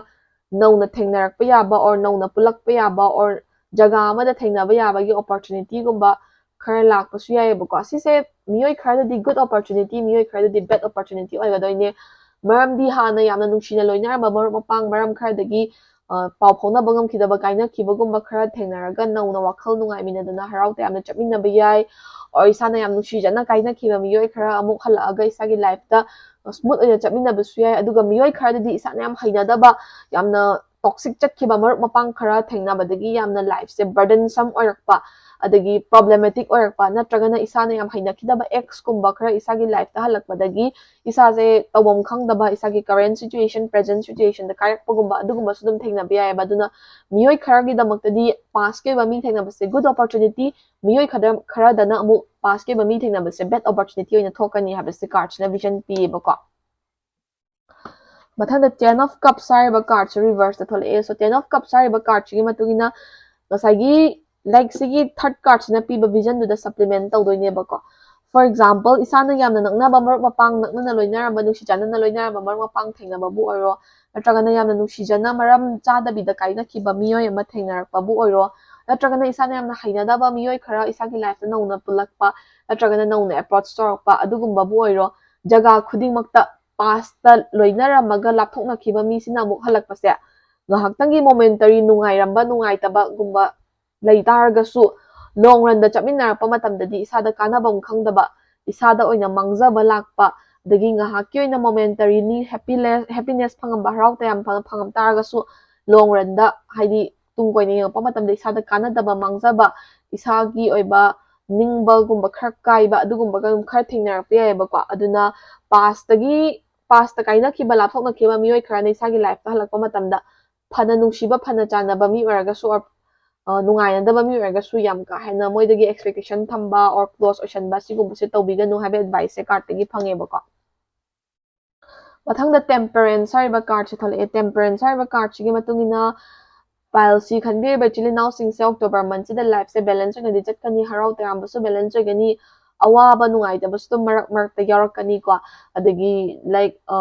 ꯅꯧꯅ ꯊꯦꯡꯅꯔꯛꯄ ꯌꯥꯕ or ꯅꯧꯅ ꯄꯨꯜꯂꯛꯄ ꯌꯥꯕ or ꯖꯒꯥ ꯑꯃꯗ ꯊꯦꯡꯅꯕ ꯌꯥꯕꯒꯤ opportunity ꯒꯨꯝꯕ ꯈꯔ ꯂꯥꯛꯄꯁꯨ ꯌꯥꯏꯑꯕꯀꯣ꯫ ꯁꯤꯁꯦ ꯃꯤꯑꯣꯏ ꯈꯔꯗꯗꯤ good opportunity, ꯃꯤꯑꯣꯏ ꯈꯔꯗꯗꯤ bad opportunity ꯑꯣꯏꯒꯗꯣꯏꯅꯦ꯫ ꯃꯔꯝꯗꯤ ꯍꯥꯟꯅ ꯌꯥꯝꯅ ꯅꯨꯡꯁꯤꯅ ꯂꯣꯏꯅꯔꯝꯕ ꯃꯔꯨꯞ ꯃꯄꯥꯡ ꯃꯔꯝ ꯈꯔꯗꯒꯤ ꯄꯥꯎ ꯐꯥꯎꯅꯕ ꯉꯝꯈꯤꯗꯕ, ꯀꯥꯏꯅꯈꯤꯕꯒꯨꯝꯕ ꯈꯔ ꯊꯦꯡꯅꯔꯒ ꯅꯧꯅ ꯋꯥꯈꯜ ꯅꯨꯡꯉꯥꯏꯃꯤꯟꯅꯗꯅ ꯍꯔꯥꯎ ꯇꯌꯥꯝꯅ ꯆꯠꯃꯤꯟꯅꯕ ꯌꯥꯏ꯫ Or ꯏꯁꯥꯅ ꯌꯥꯝ ꯅꯨꯡꯁꯤꯖꯅ ꯀꯥꯏꯅꯈꯤꯕ ꯃꯤꯑꯣꯏ ꯈꯔ ꯑꯃꯨꯛ ꯍꯜꯂꯛꯑꯒ ꯏꯁꯥꯒꯤ life ꯇ smooth ꯑꯣꯏꯅ ꯆꯠꯃꯤꯟꯅꯕꯁꯨ ꯌꯥꯏ꯫ ꯑꯗꯨꯒ ꯃꯤꯑꯣꯏ ꯈꯔꯗꯗꯤ ꯏꯁꯥꯅ ꯌꯥꯝ ꯍꯩꯅꯗꯕ, ꯌꯥꯝꯅ toxic ꯆꯠꯈꯤꯕ ꯃꯔꯨꯞ ꯃꯄꯥꯡ ꯈꯔ ꯊꯦꯡꯅꯕꯗꯒꯤ ꯌꯥꯝꯅ life ꯁꯦ burdensome ꯑꯣꯏꯔꯛꯄ, ꯑꯗꯒꯤ problematic ꯑꯣꯏꯔꯛꯄ, ꯅꯠꯇ꯭ꯔꯒꯅ ꯏꯁꯥꯅ ꯌꯥꯝ ꯍꯩꯅꯈꯤꯗꯕ ex ꯀꯨꯝꯕ ꯈꯔ ꯏꯁꯥꯒꯤ life ꯇ ꯍꯜꯂꯛꯄꯗꯒꯤ ꯏꯁꯥꯁꯦ ꯇꯧꯐꯝ ꯈꯪꯗꯕ, ꯏꯁꯥꯒꯤ current situation, present situation ꯗ ꯀꯥꯏꯔꯛꯄꯒꯨꯝꯕ ꯑꯗꯨꯒꯨꯝꯕꯁꯨ ꯑꯗꯨꯝ ꯊꯦꯡꯅꯕ ꯌꯥꯏꯑꯕ꯫ ꯑꯗꯨꯅ ꯃꯤꯑꯣꯏ ꯈꯔꯒꯤꯗꯃꯛꯇꯗꯤ past ꯀꯤ ꯑꯣꯏꯕ ꯃꯤ ꯊꯦꯡꯅꯕꯁꯦ good opportunity, ꯃꯤꯑꯣꯏ ꯈꯔ, ꯈꯔꯗꯅ ꯑꯃꯨꯛ past ꯀꯤ ꯑꯣꯏꯕ ꯃꯤ ꯊꯦꯡꯅꯕꯁꯦ bad opportunity ꯑꯣꯏꯅ ꯊꯣꯛꯀꯅꯤ ꯍꯥꯏꯕꯁꯦ card ꯁꯤꯅ vision ꯄꯤꯌꯦꯕꯀꯣ꯫ ꯃꯊꯪꯗ Ten of Cups ꯍꯥꯏꯔꯤꯕ card ꯁꯦ reverse ꯇ ꯊꯣꯛꯂꯛꯑꯦ꯫ So Ten of Cups ꯍꯥꯏꯔꯤꯕ card ꯁꯤꯒꯤ ꯃꯇꯨꯡ ꯏꯟꯅ ꯉꯁꯥꯏꯒꯤ deck ꯁꯤꯒꯤ third card ꯁꯤꯅ ꯄꯤꯕ vision ꯗꯨꯗ supplement ꯇꯧꯗꯣꯏꯅꯦꯕꯀꯣ꯫ For example, ꯏꯁꯥꯅ ꯌꯥꯝꯅ ꯅꯛꯅꯕ ꯃꯔꯨꯞ ꯃꯄꯥꯡ, ꯅꯛꯅꯅ ꯂꯣꯏꯅꯔꯝꯕ, ꯅꯨꯡꯁꯤ ꯆꯥꯟꯅꯅ ꯂꯣꯏꯅꯔꯝꯕ ꯃꯔꯨꯞ ꯃꯄꯥꯡ ꯊꯦꯡꯅꯕꯕꯨ ꯑꯣꯏꯔꯣ, ꯅꯠꯇ꯭ꯔꯒꯅ ꯌꯥꯝꯅ ꯅꯨꯡꯁꯤꯖꯅ ꯃꯔꯝ ꯆꯥꯗꯕꯤꯗ ꯀꯥꯏꯅꯈꯤꯕ ꯃꯤꯑꯣꯏ ꯑꯃ ꯊꯦꯡꯅꯔꯛꯄꯕꯨ ꯑꯣꯏꯔꯣ, ꯅꯠꯇ꯭ꯔꯒꯅ ꯏꯁꯥꯅ ꯌꯥꯝꯅ ꯍꯩꯅꯗꯕ ꯃꯤꯑꯣꯏ ꯈꯔ ꯏꯁꯥꯒꯤ ꯂꯥꯏꯐꯇ ꯅꯧꯅ ꯄꯨꯜꯂꯛꯄ, ꯅꯠꯇ꯭ꯔꯒꯅ ꯅꯧꯅ ꯑꯦꯄ꯭ꯔꯣꯆ ꯇꯧꯔꯛꯄ, ꯑꯗꯨꯒꯨꯝꯕꯕꯨ ꯑꯣꯏꯔꯣ, ꯖꯒꯥ ꯈꯨꯗꯤꯡꯃꯛꯇ ꯄꯥꯁꯇ ꯂꯣꯏꯅꯔꯝꯃꯒ ꯂꯥꯞꯊꯣꯛꯅꯈꯤꯕ ꯃꯤꯁꯤꯅ ꯑꯃꯨꯛ ꯍꯜꯂꯛꯄꯁꯦ ꯉꯥꯏꯍꯥꯛꯇꯪꯒꯤ ꯃꯣꯃꯦꯟꯇꯔꯤ ꯅꯨꯡꯉꯥꯏꯔꯝꯕ ꯅꯨꯡꯉꯥꯏꯇꯕꯒꯨꯝꯕ ꯂꯩ ꯇꯥꯔꯒꯁꯨ, ꯂꯣꯡ ꯔꯟꯗ ꯆꯠꯃꯤꯟꯅꯔꯛꯄ ꯃꯇꯝꯗꯗꯤ ꯏꯁꯥꯗ ꯀꯥꯟꯅꯕ ꯑꯃ ꯈꯪꯗꯕ, ꯏꯁꯥꯗ ꯑꯣꯏꯅ ꯃꯥꯡꯖꯕ ꯂꯥꯛꯄ, ꯑꯗꯒꯤ ꯉꯥꯏꯍꯥꯛꯀꯤ ꯑꯣꯏꯅ ꯃꯣꯃꯦꯟꯇꯔꯤꯂꯤ ꯍꯦꯄꯤꯅꯦꯁ ꯍꯦꯄꯤꯅꯦꯁ ꯐꯪꯉꯝꯕ, ꯍꯔꯥꯎ ꯇꯌꯥꯝꯕ ꯐꯪꯉꯝ ꯇꯥꯔꯒꯁꯨ, ꯂꯣꯡ ꯔꯟꯗ ꯍꯥꯏꯗꯤ ꯇꯨꯡ ꯀꯣꯏꯅ ꯌꯦꯡꯉꯛꯄ ꯃꯇꯝꯗ ꯏꯁꯥꯗ ꯀꯥꯟꯅꯗꯕ, ꯃꯥꯡꯖꯕ, ꯏꯁꯥꯒꯤ ꯑꯣꯏꯕ ꯅꯤꯡꯕꯒꯨꯝꯕ ꯈꯔ ꯀꯥꯏꯕ, ꯑꯗꯨꯒꯨꯝꯕ ꯑꯗꯨꯝ ꯈꯔ ꯊꯦꯡꯅꯔꯛꯄ ꯌꯥꯏꯑꯕꯀꯣ꯫ ꯑꯗꯨꯅ ꯄꯥꯁꯇꯒꯤ ꯄꯥꯁꯇ ꯀꯥꯏꯅꯈꯤꯕ, ꯂꯥꯞꯊꯣꯛꯅꯈꯤꯕ ꯃꯤꯑꯣꯏ ꯈꯔꯅ ꯏꯁꯥꯒꯤ ꯂꯥꯏꯐꯇ ꯍꯜꯂꯛꯄ ꯃꯇꯝꯗ ꯐꯅ ꯅꯨꯡꯁꯤꯕ, ꯐꯅ ꯆꯥꯟꯅꯕ ꯃꯤ ꯑꯣꯏꯔꯒꯁꯨ, or, ꯑ, ꯅꯨꯡꯉꯥꯏꯅꯗꯕ ꯃꯤ ꯑꯣꯏꯔꯒꯁꯨ ꯌꯥꯝ ꯀꯥ ꯍꯦꯟꯅ ꯃꯣꯏꯗꯒꯤ ꯑꯦꯛꯁꯄꯦꯛꯇꯦꯁꯟ ꯊꯝꯕ or ꯀ꯭ꯂꯣꯁ ꯑꯣꯏꯁꯟꯕ, ꯁꯤꯒꯨꯝꯕꯁꯦ ꯇꯧꯕꯤꯒꯅꯨ ꯍꯥꯏꯕ ꯑꯦꯗꯚꯥꯏꯁꯁꯦ ꯀꯥꯔꯠꯇꯒꯤ ꯐꯪꯉꯦꯕꯀꯣ꯫ ꯃꯊꯪꯗ ꯇꯦꯝꯄꯔꯦꯟꯁ ꯍꯥꯏꯔꯤꯕ ꯀꯥꯔꯠꯁꯦ ꯊꯣꯛꯂꯛꯑꯦ꯫ ꯇꯦꯝꯄꯔꯦꯟꯁ ꯍꯥꯏꯔꯤꯕ ꯀꯥꯔꯠꯁꯤꯒꯤ ꯃꯇꯨꯡ ꯏꯟꯅ, ꯄꯥꯏꯜꯁꯤ ꯈꯟꯕꯤꯔꯤꯕ ꯏꯆꯤꯜ ꯏꯅꯥꯎꯁꯤꯡꯁꯦ ꯑꯣꯛꯇꯣꯕꯔ ꯃꯟꯁꯤꯗ ꯂꯥꯏꯐꯁꯦ ꯕꯦꯂꯦꯟꯁ ꯑꯣꯏꯅꯗꯤ ꯆꯠꯀꯅꯤ, ꯍꯔꯥꯎ ꯇꯌꯥꯝꯕꯁꯨ ꯕꯦꯂꯦꯟꯁ ꯑꯣꯏꯒꯅꯤ, ꯑꯋꯥꯕ ꯅꯨꯡꯉꯥꯏꯇꯕꯁꯨ ꯑꯗꯨꯝ ꯃꯔꯛ ꯃꯔꯛꯇ ꯌꯥꯎꯔꯛꯀꯅꯤꯀꯣ꯫ ꯑꯗꯒꯤ, ꯂꯥꯏꯛ, ꯑ,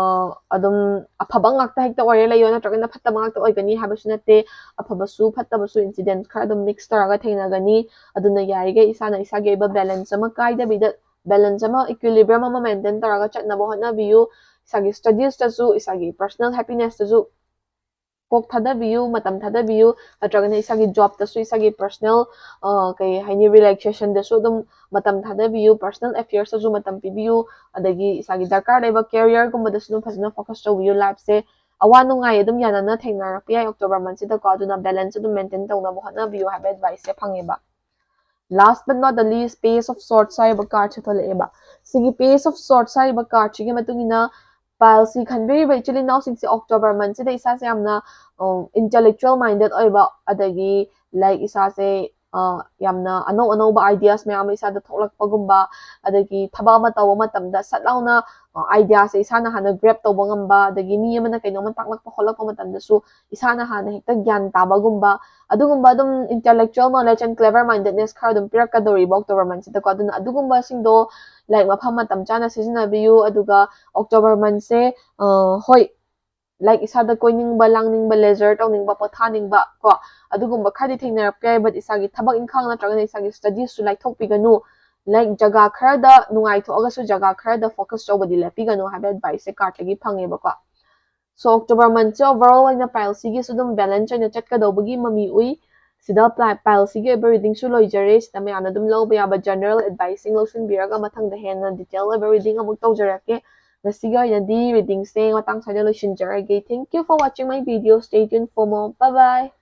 ꯑꯗꯨꯝ ꯑꯐꯕ ꯉꯥꯛꯇ ꯍꯦꯛꯇ ꯑꯣꯏꯔꯦ ꯂꯩꯌꯣ, ꯅꯠꯇ꯭ꯔꯒꯅ ꯐꯠꯇꯕ ꯉꯥꯛꯇ ꯑꯣꯏꯒꯅꯤ ꯍꯥꯏꯕꯁꯨ ꯅꯠꯇꯦ꯫ ꯑꯐꯕꯁꯨ ꯐꯠꯇꯕꯁꯨ ꯏꯟꯁꯤꯗꯦꯟꯠ ꯈꯔ ꯑꯗꯨꯝ ꯃꯤꯛꯁ ꯇꯧꯔꯒ ꯊꯦꯡꯅꯒꯅꯤ꯫ ꯑꯗꯨꯅ ꯌꯥꯔꯤꯈꯩ ꯏꯁꯥꯅ ꯏꯁꯥꯒꯤ ꯑꯣꯏꯕ ꯕꯦꯂꯦꯟꯁ ꯑꯃ ꯀꯥꯏꯗꯕꯤꯗ, ꯕꯦꯂꯦꯟꯁ ꯑꯃ, ꯏꯀ꯭ꯋꯤꯂꯤꯕ꯭ꯔꯤꯌꯝ ꯑꯃ ꯃꯦꯟꯇꯦꯟ ꯇꯧꯔꯒ ꯆꯠꯅꯕ ꯍꯣꯠꯅꯕꯤꯌꯨ꯫ ꯏꯁꯥꯒꯤ ꯁ꯭ꯇꯗꯤꯁꯇꯁꯨ, ꯏꯁꯥꯒꯤ ꯄꯔꯁꯅꯦꯜ ꯍꯦꯄꯤꯅꯦꯁꯇꯁꯨ ꯀꯣꯛ ꯊꯥꯗꯕꯤꯌꯨ, ꯃꯇꯝ ꯊꯥꯗꯕꯤꯌꯨ, ꯅꯠꯇ꯭ꯔꯒꯅ ꯏꯁꯥꯒꯤ ꯖꯣꯕꯇꯁꯨ, ꯏꯁꯥꯒꯤ ꯄꯔꯁꯅꯦꯜ, ꯑ, ꯀꯩ ꯍꯥꯏꯅꯤ, ꯔꯤꯂꯦꯛꯁꯦꯁꯟꯗꯁꯨ ꯑꯗꯨꯝ ꯃꯇꯝ ꯊꯥꯗꯕꯤꯌꯨ, ꯄꯔꯁꯅꯦꯜ ꯑꯦꯐꯤꯌꯔꯁꯇꯁꯨ ꯃꯇꯝ ꯄꯤꯕꯤꯌꯨ, ꯑꯗꯒꯤ ꯏꯁꯥꯒꯤ ꯗꯔꯀꯥꯔ ꯂꯩꯕ ꯀꯦꯔꯤꯌꯔꯒꯨꯝꯕꯗꯁꯨ ꯑꯗꯨꯝ ꯐꯖꯅ ꯐꯣꯀꯁ ꯇꯧꯕꯤꯌꯨ꯫ ꯂꯥꯏꯐꯁꯦ ꯑꯋꯥ ꯅꯨꯡꯉꯥꯏ ꯑꯗꯨꯝ ꯌꯥꯅꯅ ꯊꯦꯡꯅꯔꯛꯄ ꯌꯥꯏ ꯑꯣꯛꯇꯣꯕꯔ ꯃꯟꯁꯤꯗꯀꯣ, ꯑꯗꯨꯅ ꯕꯦꯂꯦꯟꯁ ꯑꯗꯨꯝ ꯃꯦꯟꯇꯦꯟ ꯇꯧꯅꯕ ꯍꯣꯠꯅꯕꯤꯌꯨ ꯍꯥꯏꯕ ꯑꯦꯗꯚꯥꯏꯁꯁꯦ ꯐꯪꯉꯦꯕ꯫ Last but not the least, Page of Swords ꯍꯥꯏꯔꯤꯕ ꯀꯥꯔꯠꯁꯦ ꯊꯣꯛꯂꯛꯑꯦꯕ꯫ ꯁꯤꯒꯤ Page of Swords ꯍꯥꯏꯔꯤꯕ ꯀꯥꯔꯠꯁꯤꯒꯤ ꯃꯇꯨꯡ ꯏꯟꯅ, ꯄꯥꯏꯜꯁꯤ ꯈꯟꯕꯤꯔꯤꯕ ꯏꯆꯤꯜ ꯏꯅꯥꯎꯁꯤꯡꯁꯦ ꯑꯣꯛꯇꯣꯕꯔ ꯃꯟꯁꯤꯗ ꯏꯁꯥꯁꯦ ꯌꯥꯝꯅ, ꯎꯝ, ꯏꯟꯇꯦꯂꯦꯛꯆꯨꯋꯦꯜ ꯃꯥꯏꯟꯗꯦꯠ ꯑꯣꯏꯕ, ꯑꯗꯒꯤ, ꯂꯥꯏꯛ, ꯏꯁꯥꯁꯦ, ꯑ, ꯌꯥꯝꯅ ꯑꯅꯧ ꯑꯅꯧꯕ ꯑꯥꯏꯗꯤꯌꯥꯁ ꯃꯌꯥꯝ ꯑꯃ ꯏꯁꯥꯗ ꯊꯣꯛꯂꯛꯄꯒꯨꯝꯕ, ꯑꯗꯒꯤ ꯊꯕꯛ ꯑꯃ ꯇꯧꯕ ꯃꯇꯝꯗ ꯁꯠ ꯂꯥꯎꯅ, ꯑ, ꯑꯥꯏꯗꯤꯌꯥꯁꯦ ꯏꯁꯥꯅ ꯍꯥꯟꯅ ꯒ꯭ꯔꯦꯞ ꯇꯧꯕ ꯉꯝꯕ, ꯑꯗꯒꯤ ꯃꯤ ꯑꯃꯅ ꯀꯩꯅꯣꯝꯃ ꯇꯥꯛꯂꯛꯄ ꯈꯣꯠꯂꯛꯄ ꯃꯇꯝꯗꯁꯨ ꯏꯁꯥꯅ ꯍꯥꯟꯅ ꯍꯦꯛꯇ ꯒ꯭ꯌꯥꯟ ꯇꯥꯕꯒꯨꯝꯕ, ꯑꯗꯨꯒꯨꯝꯕ ꯑꯗꯨꯝ intellectual knowledge and clever mindedness ꯈꯔ ꯑꯗꯨꯝ ꯄꯤꯔꯛꯀꯗꯧꯔꯤꯕ ꯑꯣꯛꯇꯣꯕꯔ ꯃꯟꯁꯤꯗꯀꯣ꯫ ꯑꯗꯨꯅ ꯑꯗꯨꯒꯨꯝꯕꯁꯤꯡꯗꯣ ꯂꯥꯏꯔꯤꯛ ꯃꯐꯝ ꯃꯇꯝ ꯆꯥꯅ ꯁꯤꯖꯤꯟꯅꯕꯤꯌꯨ꯫ ꯑꯗꯨꯒ ꯑꯣꯛꯇꯣꯕꯔ ꯃꯟꯁꯦ, ꯑ, ꯍꯣꯏ, ꯂꯥꯏꯛ, ꯏꯁꯥꯗ ꯀꯣꯏꯅꯤꯡꯕ, ꯂꯥꯡꯅꯤꯡꯕ, ꯂꯦꯖꯔ ꯇꯧꯅꯤꯡꯕ, ꯄꯣꯊꯥꯅꯤꯡꯕ ꯀꯣ, ꯑꯗꯨꯒꯨꯝꯕ ꯈꯔꯗꯤ ꯊꯦꯡꯅꯔꯛꯄ ꯌꯥꯏ, but ꯏꯁꯥꯒꯤ ꯊꯕꯛ ꯏꯪꯈꯥꯡ ꯅꯠꯇ꯭ꯔꯒꯅ ꯏꯁꯥꯒꯤ studiesꯁꯨ ꯂꯥꯏꯊꯣꯛꯄꯤꯒꯅꯨ꯫ Like, ꯖꯒꯥ ꯈꯔꯗ ꯅꯨꯡꯉꯥꯏꯊꯣꯛꯑꯒꯁꯨ ꯖꯒꯥ ꯈꯔꯗ focus ꯇꯧꯕꯗꯤ ꯂꯦꯞꯄꯤꯒꯅꯨ ꯍꯥꯏꯕ adviceꯁꯦ cardꯇꯒꯤ ꯐꯪꯉꯦꯕꯀꯣ꯫ So, October monthꯁꯦ overall ꯑꯣꯏꯅ pileꯁꯤꯒꯤꯁꯨ ꯑꯗꯨꯝ balance ꯑꯣꯏꯅ ꯆꯠꯀꯗꯧꯕꯒꯤ ꯃꯃꯤ ꯎꯏ꯫ ꯁꯤꯗ ꯄꯥꯏꯜꯁꯤꯒꯤ ꯑꯣꯏꯕ readingꯁꯨ ꯂꯣꯏꯖꯔꯦ꯫ ꯁꯤꯗ ꯃꯌꯥꯝꯅ ꯑꯗꯨꯝ ꯂꯧꯕ ꯌꯥꯕ general adviceꯁꯤꯡ ꯂꯧꯁꯤꯟꯕꯤꯔꯒ ꯃꯊꯪꯗ ꯍꯦꯟꯅ detail ꯑꯣꯏꯕ reading ꯑꯃꯨꯛ ꯇꯧꯖꯔꯛꯀꯦ꯫ ꯉꯁꯤꯒꯤ ꯑꯣꯏꯅꯗꯤ readingꯁꯦ ꯃꯇꯥꯡ ꯁ꯭ꯋꯥꯏꯗ ꯂꯣꯏꯁꯤꯟꯖꯔꯒꯦ꯫ Thank you for watching my video. Stay tuned for more. Bye bye.